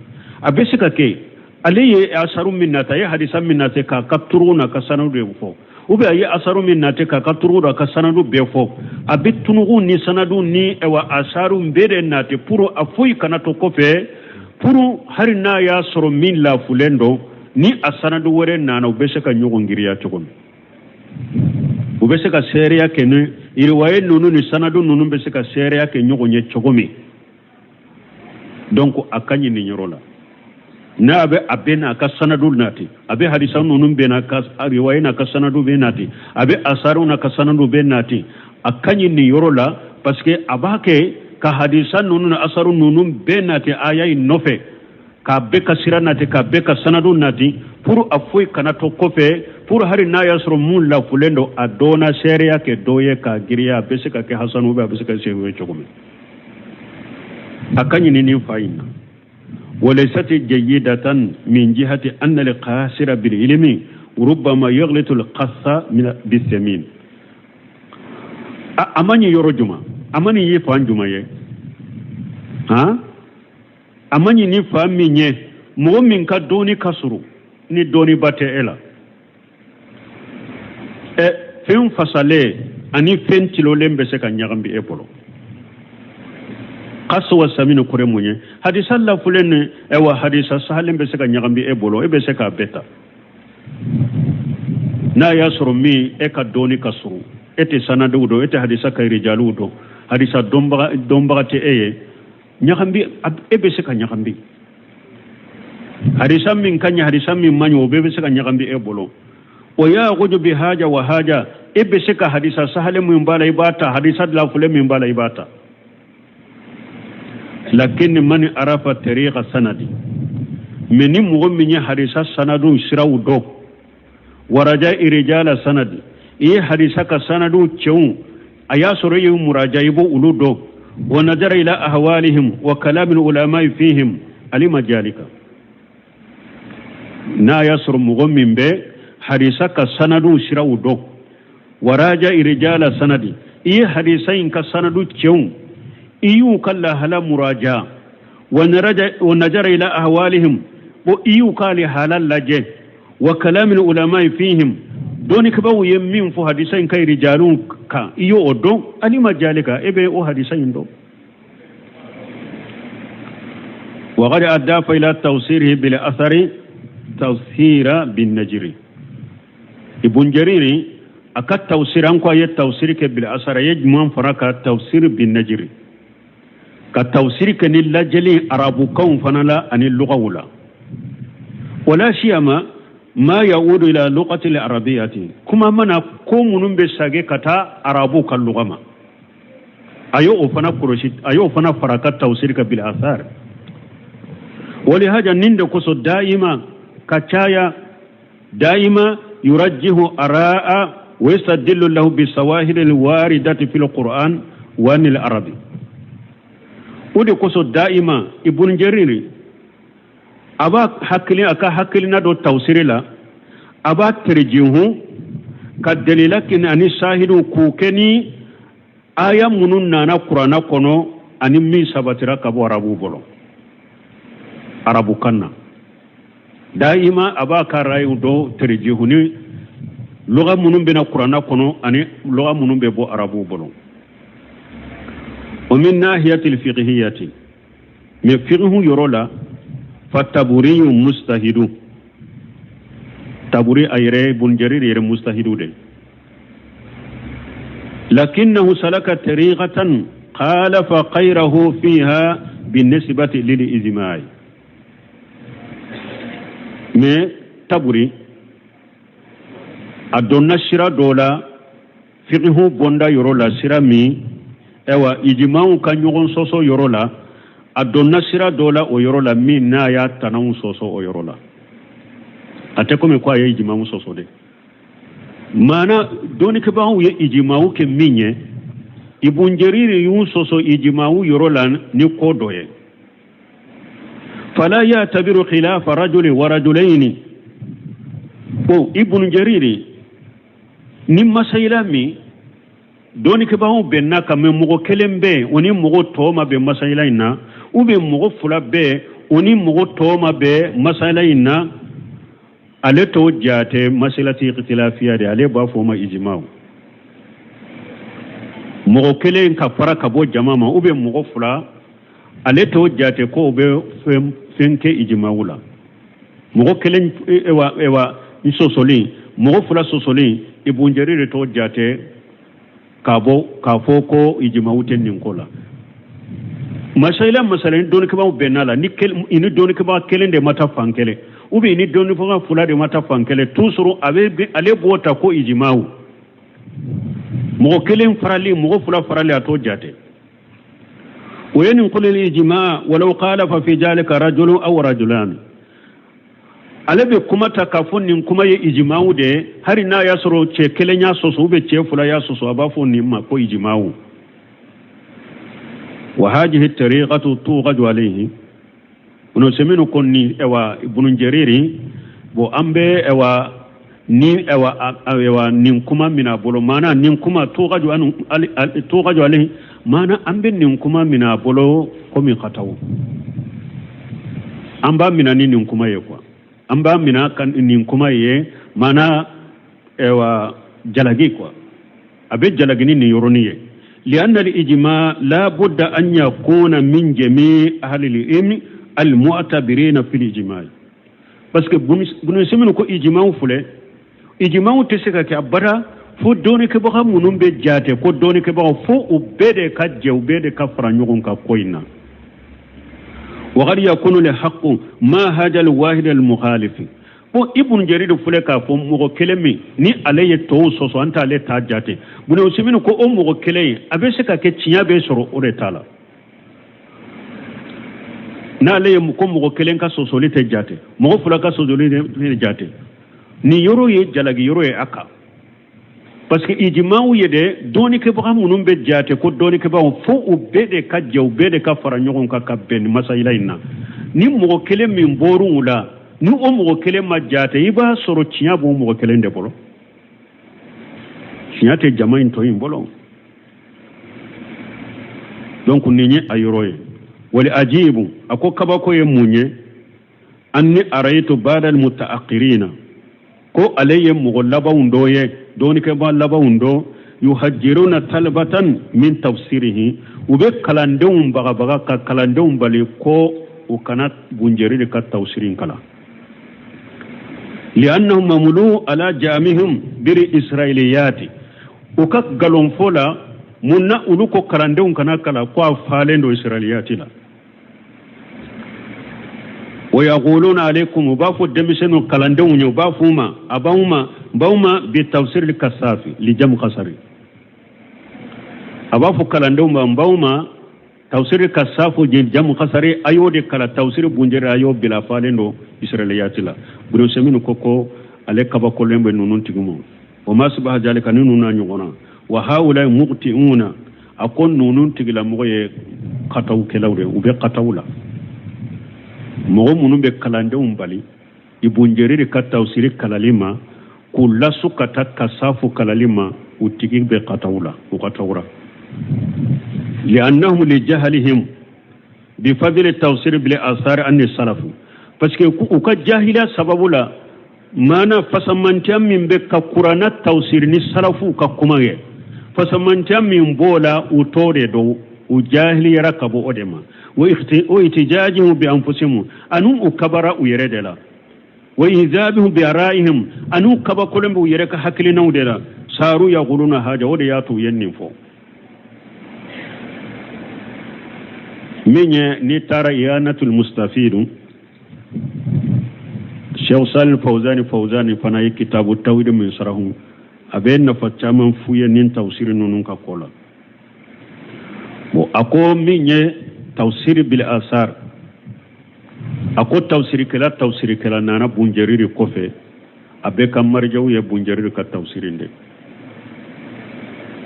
Speaker 2: A bɛ se ka kɛ ale ye asaru min nata, a ye hadisa min nata k'a ka turugu n'a ka sanadu de fɔ, ou bien a ye asaru min nata k'a ka turugu n'a ka sanadu bɛɛ fɔ. A bɛ tunugu ni sanadu ni ewa asaru bɛɛ de nati pour a foyi kana to kɔfɛ, pour hali n'a y'a sɔrɔ min lafulen don, ni a sanadu wɛrɛ nana, u bɛ se ka ɲɔgɔn giriya cogo min, u bɛ se ka seereya kɛ ni riwaye ninnu ni sanadu ninnu bɛ se ka seereya kɛ ɲɔgɔn ye cogo min. Donc a ka ɲi nin yɔrɔ la, n'a bɛ a bɛ n'a ka sanadu nati, a bɛ hadisa ninnu bɛ n'a ka riwaye n'a ka sanadu bɛ nati, a bɛ asaru n'a ka sanadu bɛ nati, a ka ɲi nin yɔrɔ la, parce que a b'a kɛ ka hadisa ninnu ni asaru ninnu bɛɛ nati aya in nɔfɛ, k'a bɛɛ ka sira nati, k'a bɛɛ ka sanadu nati, pour a foyi kana to kɔfɛ, pour hali n'a y'a sɔrɔ mun lafulen don, a dɔ na seereya kɛ dɔ ye k'a giriya, a bɛ se ka kɛ hasanu ou bien a bɛ se ka kɛ ye cogo min. A ka ɲini nin fa in na. Walaysat jayyidatan min jihati anna al-qasira bil ilmi rubbama yaghlitu al-qassa min bisamin. A ma ɲi yɔrɔ juma, a ma nin ye fan juma ye, han, a ma ɲi ni fan min ye, mɔgɔ min ka dɔɔni ka surun, ni dɔɔniba tɛ e la, ɛ fɛn fasalen ani fɛn tilolen bɛ se ka ɲagami e bolo. Kaso wa samini kɔrɔ mun ye? Hadisa lafulen ni ɛwa hadisa sahalen bɛ se ka ɲagami e bolo, e bɛ se k'a bɛɛ ta. N'a y'a sɔrɔ min e ka dɔɔni ka surun, e tɛ sanadenw dɔn, e tɛ hadisa ka rijaliw dɔn, hadisa dɔnbaga tɛ e ye, ɲagami e bɛ se ka ɲagami. Hadisa min ka ɲi, hadisa min man ɲi, o bɛɛ bɛ se ka ɲagami e bolo. O y'a gojo bi haja wa haja, e bɛ se ka hadisa sahalen min b'a la, i b'a ta, hadisa lafulen min b'a la, i b'a ta. Lakin man arafa tariqa sanadi, mais ni mɔgɔ min ye hadisa sanadu siraw dɔn, waraja irijala sanadi, i ye hadisa ka sanadu cɛw, a y'a sɔrɔ i ye muraja, i b'o olu dɔn, wa nadara ila ahwalihim wa kalamil ulamai fihim alima jalika. N'a y'a sɔrɔ mɔgɔ min bɛ hadisa ka sanadu siraw dɔn, waraja irijala sanadi, i ye hadisa in ka sanadu cɛw, i y'u ka lahala muraja, wa najara ila ahwalihim, bo i y'u ka lihala lajɛ, wa kalamil ulamai fihim, dɔnnikɛbaaw ye min fɔ hadisa in ka irijaluw kan, i y'o dɔn, alima jalika, e bɛ o hadisa in dɔn. وقد أضاف إلى توصيره بالأثر توصير بالنجري. Ibn Jariri a ka tawsir an ko a ye tawsir kɛ bil asar, a ye jumɛn fara ka tawsir bin najiri, ka tawsir kɛ ni lajɛli arabukanw fana la ani lugaw la. Wala siyama ma yaudu ila lughati al arabiyati, kuma mana ko minnu bɛ sage ka taa arabu ka luga ma, a y'o fana kɔlɔsi, a y'o fana fara ka tawsir kɛ bil asar. Walihaja nin de kosɔn daima ka caya daima yurajjihu araa wa yastadillu lahu bisawahili alwaridati fil qur'an wa anil arabi. O de kosɔn daima Ibn Jariri a b'a hakili, a ka hakilina dɔ tawsiri la, a b'a terjihu ka dalila kɛ ani sahidu k'u kɛ ni aya minnu nana kuranna kɔnɔ ani min sabatira ka bɔ arabu bolo arabukan na. Daima a b'a ka rayiw dɔ terjihu ni luga minnu bɛna kuranna kɔnɔ ani luga minnu bɛ bɔ arabu bolo. O min nahiyati fiqhiyati, mais fiqhu yɔrɔ la, fataburiyu mustahidu. Taburi a yɛrɛ Ibn Jarir yɛrɛ mustahidu de. Lakinnahu salaka tariqatan khalafa ghayrahu fiha binisbati lil ijma'i. Mais Taburi a donna sira dɔ la fiqhu bonda yɔrɔ la, sira min ayiwa ijimaw ka ɲɔgɔn sɔsɔ yɔrɔ la, a donna sira dɔ la o yɔrɔ la min n'a y'a tanaw sɔsɔ o yɔrɔ la. A tɛ komi ko a ye ijimaw sɔsɔ dɛ. Maana dɔnnikɛbagaw ye ijimaw kɛ min ye, Ibn Jarir y'u sɔsɔ ijimaw yɔrɔ la ni ko dɔ ye. Fala ya'tabiru khilafa rajuli wa rajulayni. Ko Ibn Jarir ni masayila min dɔnnikɛbagaw bɛnna kan, mais mɔgɔ kelen bɛ yen o ni mɔgɔ tɔw ma bɛn masayila in na, ou bien mɔgɔ fila bɛ yen o ni mɔgɔ tɔw ma bɛn masayila in na, ale t'o jate masalati ikhtilafiya de, ale b'a fɔ o ma ijimaw. Mɔgɔ kelen ka fara ka bɔ jama ma ou bien mɔgɔ fila, ale t'o jate ko o bɛ fɛn kɛ ijimaw la. Mɔgɔ kelen ewa ewa n sɔsɔlen, mɔgɔ fila sɔsɔlen, Ibn Jarir de t'o jate k'a bɔ k'a fɔ ko ijimaw tɛ nin ko la. Masayila masala ni dɔnnikɛbaaw bɛnna la, ni ni dɔnnikɛbaa kelen de ma taa fan kelen, ou bien ni dɔnnikɛbaa fila de ma taa fan kelen, toujours a bɛ ale b'o ta ko ijimaw. Mɔgɔ kelen farali, mɔgɔ fila farali, a t'o jate. O ye nin qulil ijma walaw khalafa fi zalika rajulun aw rajulan. Ale bɛ kuma ta k'a fɔ nin kuma ye ijimaw de ye, hali n'a y'a sɔrɔ cɛ kelen y'a sɔsɔ ou bien cɛ fila y'a sɔsɔ, a b'a fɔ nin ma ko ijimaw. Wa hadhihi tariqatu tughadu alayhi. Ibn Usaymin ko ni ewa Ibn Jariri, bon, an bɛ ewa ni ewa ewa nin kuma min a bolo, maana nin kuma tughadu anu tughadu alayhi, maana an bɛ nin kuma min a bolo komi khataw, an b'a mina ni nin kuma ye quoi, an b'a mina ka nin kuma ye maana ewa jalagi quoi, a bɛ jalagi ni nin yɔrɔnin ye. Lianna al-ijma la budda an yakuna min jami ahli al-ilm al-mu'tabirina fil ijma, parce que Ibn Usaymin ko ijmaw filɛ, ijmaw tɛ se ka kɛ abada fo dɔnnikɛbaga minnu bɛ jate ko dɔnnikɛbagaw, fo u bɛɛ de ka jɛ, u bɛɛ de ka fara ɲɔgɔn kan ko in na. Wa qad yakunu al-haqqu ma hadha al-wahid al-mukhalif. Bon, Ibn Jarir filɛ k'a fɔ mɔgɔ kelen min ni ale ye tɔw sɔsɔ, an t'ale ta jate. Ibn Usaymin ko o mɔgɔ kelen ye, a bɛ se ka kɛ tiɲɛ bɛ sɔrɔ o de ta la. N'ale ye ko mɔgɔ kelen ka sɔsɔli tɛ jate, mɔgɔ fila ka sɔsɔli tɛ jate, nin yɔrɔ ye jalagi yɔrɔ ye a kan, parce que ijimaw ye dɛ, dɔnnikɛbaga minnu bɛ jate ko dɔnnikɛbagaw, fo u bɛɛ de ka jɛ, u bɛɛ de ka fara ɲɔgɔn kan ka bɛn nin masayila in na. Ni mɔgɔ kelen min bɔr'u la, ni o mɔgɔ kelen ma jate, i b'a sɔrɔ tiɲɛ b'o mɔgɔ kelen de bolo, tiɲɛ tɛ jama in tɔ in bolo. Donc nin ye a yɔrɔ ye. Wali ajibu, a ko kabako ye mun ye? Anni araytu ba'da almutaakirina, ko ale ye mɔgɔ labanw dɔ ye, dɔnnikɛbaa labanw dɔ, yuhajiruna talibatan min tafsirihi, u bɛ kalandenw bagabaga ka kalandenw bali ko u kana Ibn Jarir ka tafsiri kalan, li'annahum mamlu ala jamihim biri israiliyati. U ka nkalon fɔ la mun na? Olu ko kalandenw kana kalan ko a falen don israiliyati la. Wa yaquluna alaykum, u b'a fɔ denmisɛnninw kalandenw ye, u b'a fɔ u ma, a b'anw ma, b'anw ma bi tafsir kasafi li jam kasari. A b'a fɔ kalandenw ma, n b'aw ma tafsir kasafu li jam kasari, a y'o de kalan, tafsir Ibn Jarir a y'o bila, falen don israiliyati la. Ibn Usaymin ko ale kabakolen bɛ ninnu tigi ma. O ma subaha zalika, ni ninnu n'a ɲɔgɔn na. Wa haula muqti'una, a ko ninnu tigilamɔgɔ ye katawkɛlaw de, u bɛ kataw la. Mɔgɔ minnu bɛ kalandenw bali Ibn Jarir ka tafsiri kalali ma, k'u lasu ka taa kasafu kalali ma, u tigi bɛ kataw la, u ka tawra. Li'annahum li jahalihim bi fadli tafsir bil asar an salafu, parce que u ka jahiliya sababu la, maana fasamantiya min bɛ ka kuranna tafsiri ni salafu ka kuma ye, fasamantiya min b'o la, u t'o de dɔn, u jahiliyara ka bɔ o de ma. Wa o itijajihu bi anfusihim, ani u kabara u yɛrɛ de la. Wa ijabihim bi ara'ihim, an'u kabakolen b'u yɛrɛ ka hakilinaw de la. Saru yaquluna haja, o de y'a to u ye nin fɔ. Min ye n'i taara Iyanatul Mustafidu, Cheikh Salih Fawzani, Fawzani fana ye kitabu tawhid min sarahu, a bɛ nafa caman f'u ye nin tawsiri ninnu ka ko la. Bon, a ko min ye tawsiri bil asar, a ko tawsirikɛla nana Bunjariri kɔfɛ, a bɛɛ ka marijaw ye Bunjariri ka tawsiri de.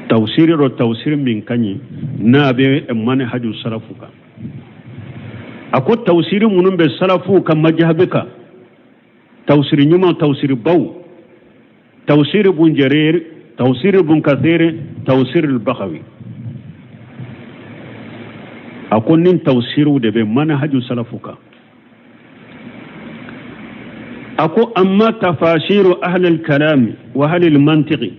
Speaker 2: Tawsiri dɔ, tawsiri min ka ɲi n'a bɛ manhaju salafu kan. A ko tawsiri minnu bɛ salafu ka majahabi kan, tawsiri ɲuman, tawsiri baw, tawsiri Bun Jarir, tawsiri Bun Kathir, tawsiri Bagawi, a ko nin tawsiriw de bɛ manhaju salafu kan. A ko amma tafasiru ahlil kalami wa ahlil mantiqi,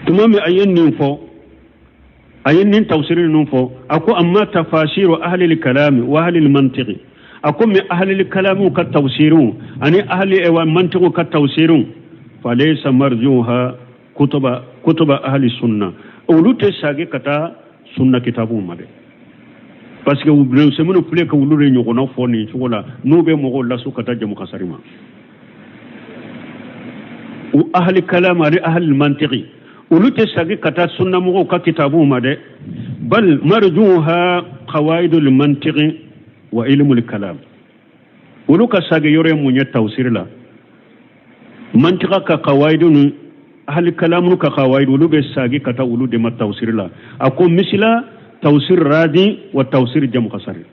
Speaker 2: tuma min a ye nin fɔ, a ye nin tawsiri ninnu fɔ, a ko amma tafasiru ahlil kalami wa ahlil mantiqi, a ko min ahlil kalamiw ka tawsiriw ani ahli ewa mantiqiw ka tawsiriw, falaysa marjuha kutuba ahli sunna, olu tɛ sagi ka taa sunna kitabuw ma dɛ, parce que u minnu filɛ ka olu de ɲɔgɔnna fɔ nin cogo la, n'u bɛ mɔgɔw lasu ka taa jamu kasari ma. U ahli kalam ani ahli mantiqi, olu tɛ sagi ka taa sunnamɔgɔw ka kitabuw ma dɛ. Bal marjuha qawaidul mantiqi wa ilmul kalam, olu ka sagi yɔrɔ ye mun ye tawsiri la? Mantiqa ka qawaidu ni ahli kalamu ka qawaidu, olu bɛ sagi ka taa olu de ma tawsiri la. A ko misila tawsir Radi wa tawsir Jamukasari.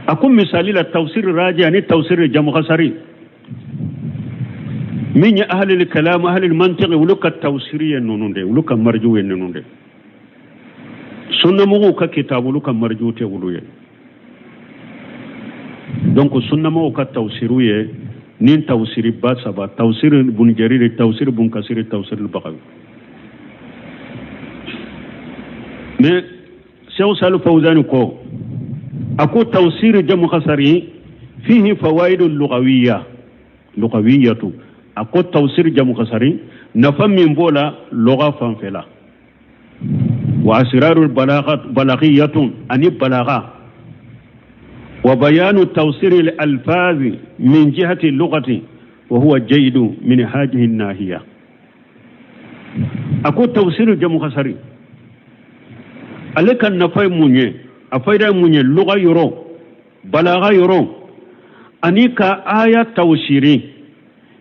Speaker 2: A ko misali la tawsir Radi ani tawsir Jamukasari, min ye ahlil kalam, ahlil mantiqi, olu ka tawsiri ye ninnu de, olu ka marjiw ye ninnu de. Sunnamɔgɔw ka kitabu, olu ka marjiw tɛ olu ye. Donc sunnamɔgɔw ka tawsiriw ye nin tawsiri ba saba: tawsiri Bun Jariri, tawsiri Bun Kasiri, tawsiri Bagawi. Mais Cheikh Salih Fawzani ko, a ko tawsiri Jamukasari fihi fawaidu lugawiya lugawiyatu, a ko tawsiri Jamukasari nafa min b'o la lɔga fanfɛ la, wa asrarul balagiyatun ani balaga, wa bayanu tawsiri al-alfazi min jihati lugati wa huwa jayidu min hadihi nahiya. A ko tawsiri Jamukasari ale ka nafa ye mun ye, a fayida ye mun ye lugha yɔrɔ, balaga yɔrɔ, ani ka aya tawsiri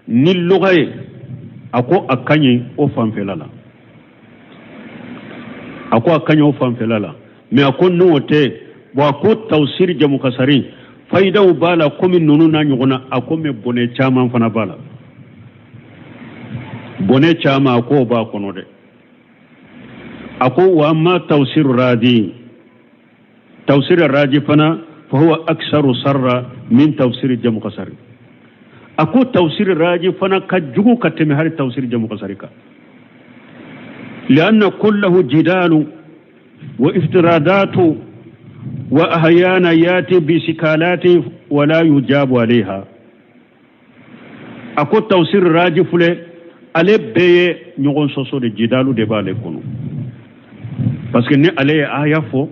Speaker 2: ni lugha ye, a ko a ka ɲi o fanfɛla la. A ko a ka ɲi o fanfɛla la, mais a ko n'o tɛ, bon, a ko tawsiri Jamukasari fayidaw b'a la komi ninnu n'a ɲɔgɔn na, a ko mais bɔnɛ caman fana b'a la, bɔnɛ caman a k'o b'a kɔnɔ dɛ. A ko wa amma tawsir Radi, tawsir Radi fana, fa huwa aksaru sarra min tawsir Jamukasari. A ko tawsir Radi fana ka jugu ka tɛmɛ hali tawsir Jamukasari kan, lianna kullahu jidalu wa iftiradatu wa ahyana yati bi sikalati wala yujabu alayha. A ko tawsir Raji filɛ, ale bɛɛ ye ɲɔgɔn sɔsɔ de, jidalu de b'ale kɔnɔ, parce que ni ale ye aya fɔ,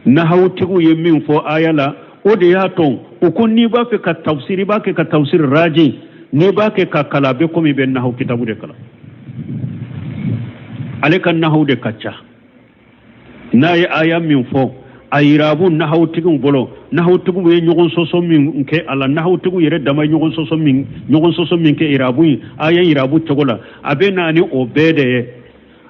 Speaker 2: nahawutigiw ye min fɔ aya la, o de y'a to u ko n'i b'a fɛ ka tafsir, i b'a kɛ ka tafsir Raji, n'i b'a kɛ ka kalan, a bɛ komi i bɛ nahaw kitabu de kalan. Ale ka nahaw de ka ca. N'a ye aya min fɔ, a yirabu nahawutigiw bolo, nahawutigiw ye ɲɔgɔn sɔsɔ min kɛ a la, nahawutigiw yɛrɛ dama ye ɲɔgɔn sɔsɔ min kɛ irabu in, aya irabu cogo la, a bɛ na ni o bɛɛ de ye.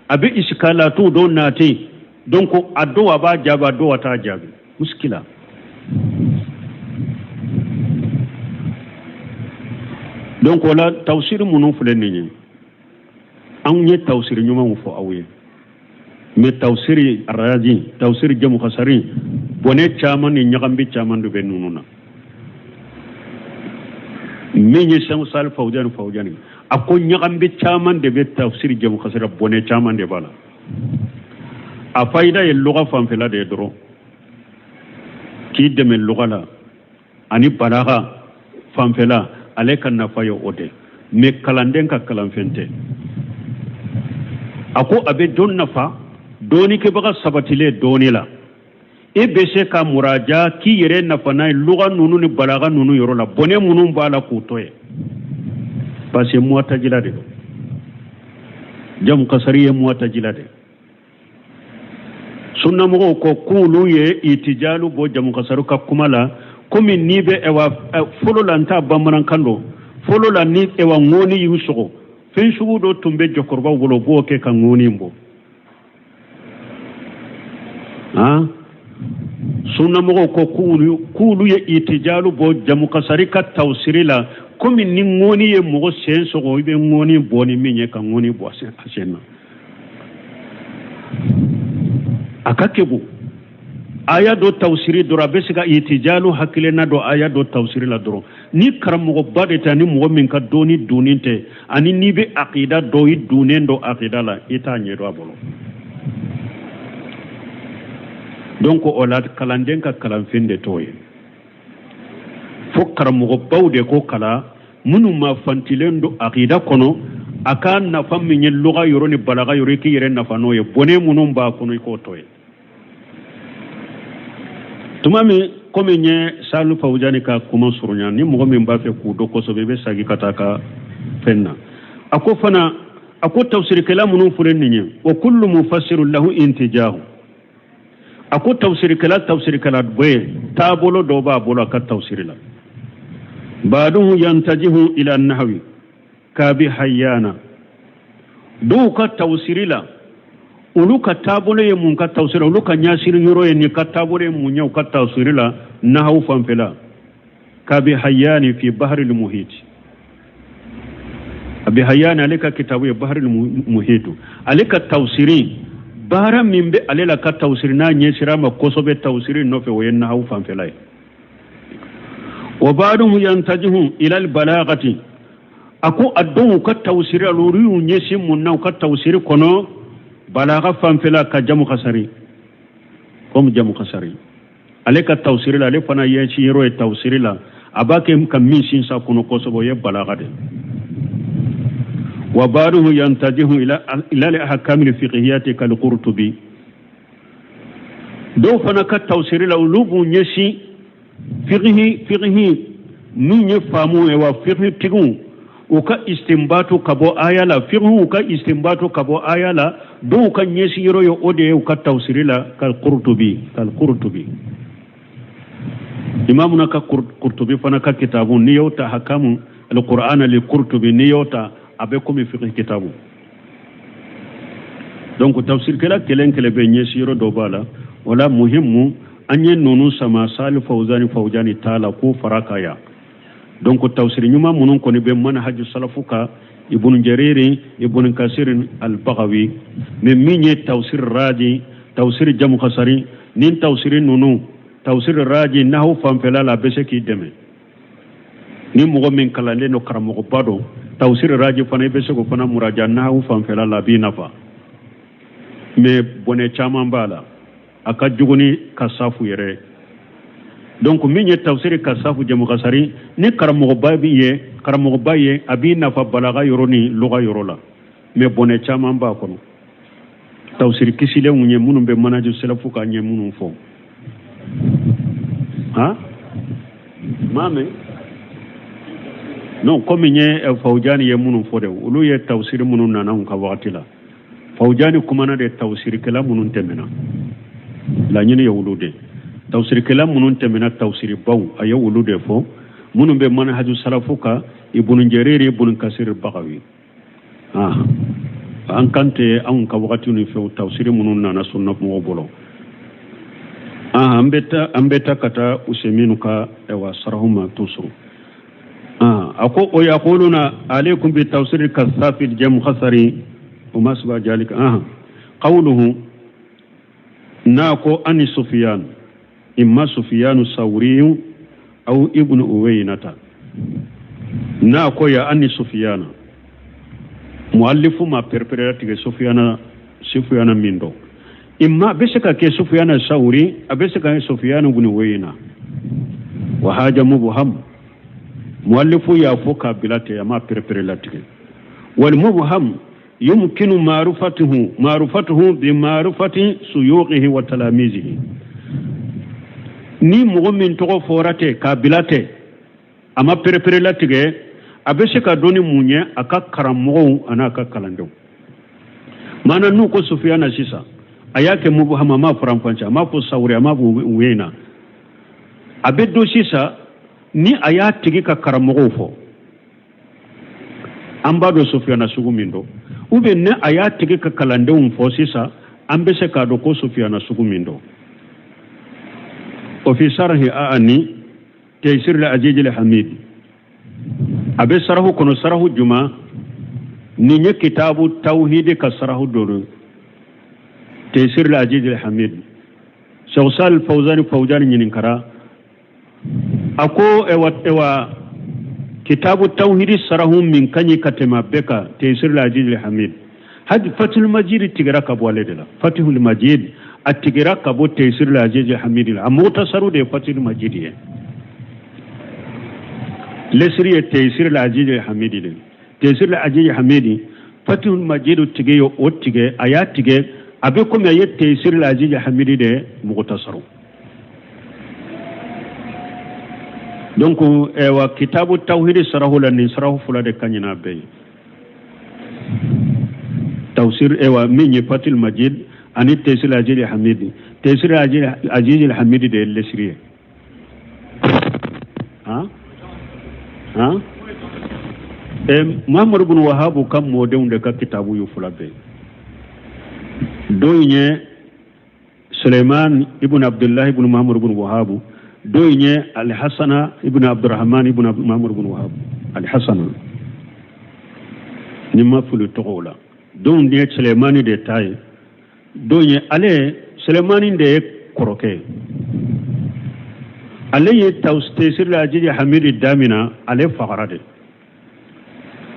Speaker 2: A bɛ isikalatu dɔw nati, donc a dɔw a b'a jaabi, a dɔw a t'a jaabi, muskila. Donc o la tawsiri minnu filɛ nin ye, anw ye tawsiri ɲumanw fɔ aw ye, mais tawsiri Raji, tawsiri Jamukasari, bɔnɛ caman ni ɲagambi caman de bɛ ninnu na. Min ye Sɛn Sali Fawjani, a ko ɲagambi caman de bɛ tawsiri Jamukasari, bɔnɛ caman de b'a la. A fayida ye lɔgɔ fanfɛla de ye dɔrɔn, k'i dɛmɛ lɔgɔ la. Ani balaga fanfɛla, ale ka nafa ye o de. Mais kalanden ka kalanfɛn tɛ. A ko a bɛ jɔn nafa? Dɔɔnikɛbaga sabatilen dɔɔni la, e bɛ se ka muraja k'i yɛrɛ nafa n'a ye luga ninnu ni balaga ninnu yɔrɔ la, bɔnɛ minnu b'a la k'u to yen, parce que muwatajila de don. Jamu kasari ye muwatajila de. Sunnamɔgɔw ko k'olu ye itijalu bɔ jamu kasaru ka kuma la, komi n'i bɛ ɛwa fɔlɔ la, n t'a bamanankan dɔn, fɔlɔ la ni ɛwa ŋɔni y'u sɔgɔ, fɛn sugu dɔ tun bɛ jɔkɔrɔbaw bolo, u b'o kɛ ka ŋɔni bɔ. Han, sunnamɔgɔw ko k'olu ye itijalu bɔ jamu kasari ka tawusiri la, komi ni ŋɔni ye mɔgɔ sen sɔgɔ, i bɛ ŋɔni bɔ ni min ye ka ŋɔni bɔ a sen na. A ka kegun aya dɔ tawusiri dɔrɔn, a bɛ se ka itijalu hakilina dɔ aya dɔ tawusiri la dɔrɔn. Ni karamɔgɔba de tɛ, ani mɔgɔ min ka dɔnni donnen tɛ, ani n'i bɛ akida dɔn, i donnen dɔn akida la, i t'a ɲɛdɔn a bolo. Donc o la, kalanden ka kalanfɛn de t'o ye, fo karamɔgɔbaw de k'o kalan, minnu ma fantilen don akida kɔnɔ. A ka nafa min ye luga yɔrɔ ni balaga yɔrɔ, i k'i yɛrɛ nafa n'o ye. Bɔnɛ minnu b'a kɔnɔ, i k'o to ye. Tuma min komi n ye Salu Fawujani ka kuma surunya, ni mɔgɔ min b'a fɛ k'u dɔn kosɛbɛ, i bɛ sagi ka taa ka fɛn na. A ko fana, a ko tafsirikɛla minnu filɛ nin ye, wa kullu mufassiru lahu intijahu. A ko tafsirikɛla bɛɛ taabolo dɔ b'a bolo a ka tafsiri la. Baaduhu yantajihu ila nahwi kabi hayyana. Dɔw ka tafsiri la, olu ka taabolo ye mun ka tafsiri, olu ka ɲasiri yɔrɔ ye nin ka taabolo ye mun ye u ka tafsiri la nahawu fanfɛla, kabi hayyani fi bahril muhit. Abi hayyani, ale ka kitabu ye bahril muhit. Ale ka tafsiri, baara min bɛ ale la ka tafsiri n'a ɲɛsira ma kosɛbɛ tafsiri nɔfɛ, o ye nahawu fanfɛla ye. Wa ba'duhum yantajihu ila al balagati. A ko a dɔw ka tafsiri la, olu y'u ɲɛsin mun na u ka tafsiri kɔnɔ balaga fanfɛla, ka jamu kasari, comme jamu kasari, ale ka tafsiri la, ale fana ɲɛsin yɔrɔ ye tafsiri la, a b'a kɛ ka min sinsin kɔnɔ kosɛbɛ, o ye balaga de. Wa ba'duhu yantajihu ila al ahkam al fiqhiyati kal qurtubi. Dɔw fana ka tafsiri la, olu b'u ɲɛsin fiqhi min ye faamu ye, wa fiqhi tigiw u ka istinbatu ka bɔ aya la, fiqhu ka istinbatu ka bɔ aya la, dɔw ka ɲɛsin yɔrɔ ye o de ye u ka tafsiri la, kal qurtubi. Kal qurtubi, imamuna ka Qurtubi fana ka kitabu, n'i y'o ta, hakamu alqur'ana li Qurtubi, n'i y'o ta, a bɛ komi fiqh kitabu. Donc tafsirikɛla kelen kelen bɛ ɲɛsin yɔrɔ dɔ b'a la. O la, muhimu, an ye ninnu sama Sali Fawuzani t'a la k'o fara ka yan. Donc tafsiri ɲuman minnu kɔni bɛ manhaju salafu ka, Ibn Jariri, Ibn Kasir, al-Baghawi. Mais min ye tafsir raji, tafsir jamu kasari ni tafsiri ninnu, tafsir raji nahu fanfɛla la, a bɛ se k'i dɛmɛ. Ni mɔgɔ min kalannen don, karamɔgɔba don, tafsir raji fana, i bɛ se k'o fana muraja nahu fanfɛla la, a b'i nafa. Mais bɔnɛ caman b'a la, a ka jugu ni kasafu yɛrɛ. Donc min ye tafsiri kasafu jamu kasari, ni karamɔgɔba bi ye, karamɔgɔba ye, a b'i nafa balaga yɔrɔ ni luga yɔrɔ la, mais bɔnɛ caman b'a kɔnɔ. Tafsiri kisilenw ye minnu bɛ manaju salafu ka ɲɛ minnu fɔ. Han, maa mɛn non, komi n ye Fawujani ye minnu fɔ de, olu ye tafsiri minnu nana u ka wagati la. Fawujani kumana de tafsirikɛla minnu tɛmɛna, laɲini ye olu de, tafsirikɛla minnu tɛmɛna, tafsiribaw, a ye olu de fɔ, minnu bɛ manhaju salafu ka, Ibn Jarir, Ibn Kasir, Bagawi. Ah, an kan tɛ anw ka wagati ni fɛnw tafsiri minnu nana sunna mɔgɔw bolo. Ah, an bɛ taa ka taa Useminu ka ɛwa sarahu ma toujours. Ah, a ko o yaquluna alaykum bi tafsiri kasafi jamu khasari wa ma suba jalika. Ah, qawluhu n'a ko ani Sufyan, imma Sufyanu Sawriyu aw Ibnu Uwaynata. N'a ko ya ani Sufyana, muallifu ma perepere tigɛ Sufyana min dɔn, imma a bɛ se ka kɛ Sufyana Sawri, a bɛ se ka kɛ Sufyana ibn Uwayna. Wa haja mubham, muallifu y'a fɔ k'a bila ten, a ma perepere latigɛ. Wal mubham yumkinu ma'rifatuhu bi ma'rifati suyuqihi wa talamizihi. Ni mɔgɔ min tɔgɔ fɔra ten k'a bila ten, a ma perepere latigɛ, a bɛ se ka dɔn ni mun ye? A ka karamɔgɔw an'a ka kalandenw. Maana n'u ko Sufiyana sisan, a y'a kɛ mubham, a m'a faranfasiya, a m'a fɔ Sawuri, a m'a fɔ Uyeyina, a bɛ dɔn sisan ni a y'a tigi ka karamɔgɔw fɔ, an b'a dɔn Sufiyana sugu min don, ou bien ni a y'a tigi ka kalandenw fɔ sisan, an bɛ se k'a dɔn ko Sufiyana sugu min don. O fi sarahi aani Taysir al Aziz al Hamid, a bɛ sarahu kɔnɔ, sarahu juma nin ye kitabu tawhidi ka sarahu dɔ don, Taysir al Aziz al Hamid. Sheikh Salih Fawzani Fawzani ɲininkara, a ko ewa kitabu tawhidi sarahu min ka ɲi ka tɛmɛ a bɛɛ kan, Taysir al Aziz al Hamid. Hadi Fathul Majid tigɛra ka bɔ ale de la. Fathul Majid a tigɛra ka bɔ Taysir al Aziz al Hamid la. A muktasaru de ye Fathul Majid ye, lesiri ye Taysir al Aziz al Hamid de. Taysir al Aziz al Hamid, Fathul Majid tigi ye o tigɛ, a y'a tigɛ, a bɛ komi a ye Taysir al Aziz al Hamid de muktasaru. Donc ewa kitabu tawhidi sarahu la, nin sarahu fila de ka ɲi n'a bɛɛ ye. Tafsir ewa min ye Fathul Majid ani Taysir Aziz Hamidi. Taysir Aziz Hamidi de ye lesiri ye. Han han, Muhammadu bin Wahabu ka mɔdenw de ka kitabu y'u fila bɛɛ ye. Dɔ in ye Suleiman ibn Abdullah ibn Muhammad ibn Wahab, dɔ in ye Alhasana ibn Abdurrahman ibn Muhammad ibn Wahab. Alhasana, ni ma fili tɔgɔw la, dɔ in ye Suleimani de ta ye, dɔ in ye ale Suleimani de ye kɔrɔkɛ ye. Ale ye Taysir Aziz Hamidi damina, ale fagara de,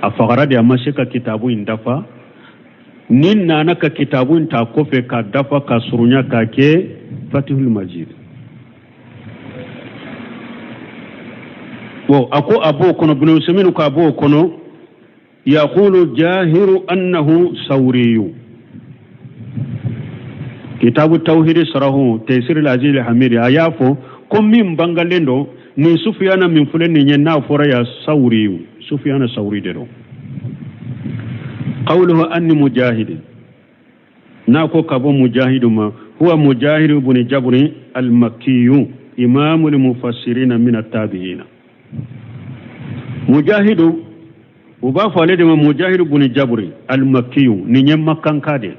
Speaker 2: a fagara de, a ma se ka kitabu in dafa. Ni nana ka kitabu in ta kɔfɛ ka dafa ka surunya k'a kɛ Fatihul Majid. Bon, a ko a b'o kɔnɔ, Ibn Usaymin ko a b'o kɔnɔ, yaqulu jahiru annahu sawriyu. Kitabu tawhidi sarahu Taysir al-Aziz al-Hamidi, a y'a fɔ ko min bangalen don nin Sufiyana min filɛ nin ye, n'a fɔra ya Sawriyu, Sufiyana Sawri de don. Qawluhu anni mujahidi, n'a ko ka bɔ mujahidu ma, huwa mujahidu ibn jabri al-makkiyu imamul mufassirina min at-tabi'ina. Mujahidu, u b'a fɔ ale de ma mujahidu ibn jabri al-makkiyu, nin ye makanka de,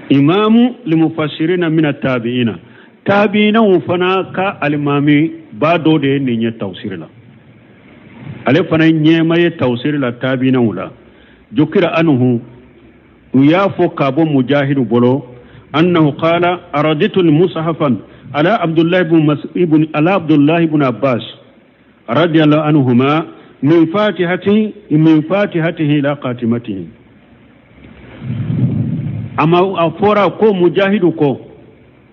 Speaker 2: imamu limufassirina min at-tabi'ina, tabi'inaw fana ka alimami ba dɔ de ye nin ye tafsiri la, ale fana ye ɲɛma ye tafsiri la tabi'inaw la. Jukira anhu, u y'a fɔ ka bɔ mujahidu bolo, annahu qala araditu mushafan ala abdullah ibn ala abdullah ibn abbas radiyallahu anhuma min fatihatihi ila khatimatihi. Ama a fɔra ko mujahidu ko,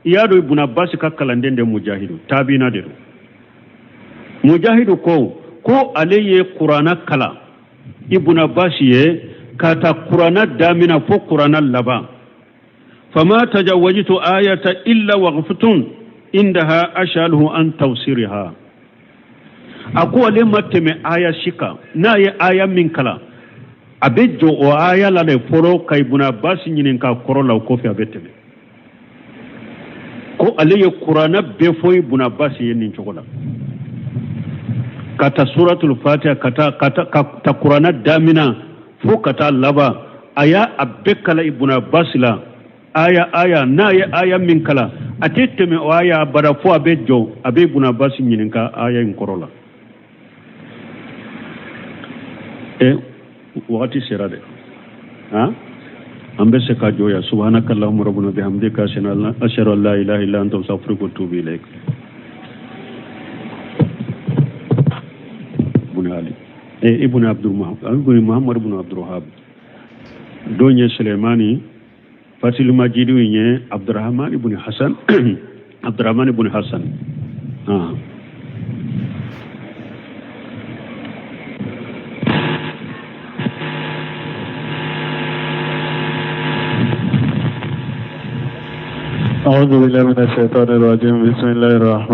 Speaker 2: i y'a dɔn ibn abbas ka kalanden de mujahidu, tabiina de don. Mujahidu ko ale ye kurana kalan ibn abbas ye ka ta kurana damina fo kurana laban. Fama tajawajtu ayata illa waqftun indaha ashaluhu an tafsiriha. A ko ale ma tɛmɛ aya si kan, n'a ye aya min kalan, a bɛ jɔ o aya la de fɔlɔ ka ibn abbas ɲininka kɔrɔ la, o kɔfɛ a bɛ tɛmɛ. Ko ale ye kurana bɛɛ fɔ ibn abbas ye nin cogo la, ka ta suratul fatiha ka ta ka ta ka ta kurana damina fo ka taa laban, a y'a a bɛɛ kalan ibn abbas la aya aya. N'a ye aya min kalan, a tɛ tɛmɛ o aya abada fo a bɛ jɔ, a bɛ ibn abbas ɲininka aya in kɔrɔ la. Wagati sera dɛ, han, an bɛ se ka jɔ yan. Subhanaka allahumma rabbana bihamdika ashhadu an la ilaha illa anta astaghfiruka wa atubu ilaik. Ibn Ali ibn Abdul Muhammad ibn Muhammad ibn Abdul Wahhab, don ye Sulemani, Fathul Majid ye Abdurrahman ibn Hassan, Abdurrahman ibn Hassan.
Speaker 1: أعوذ بالله من الشيطان الرجيم. بسم الله الرحمن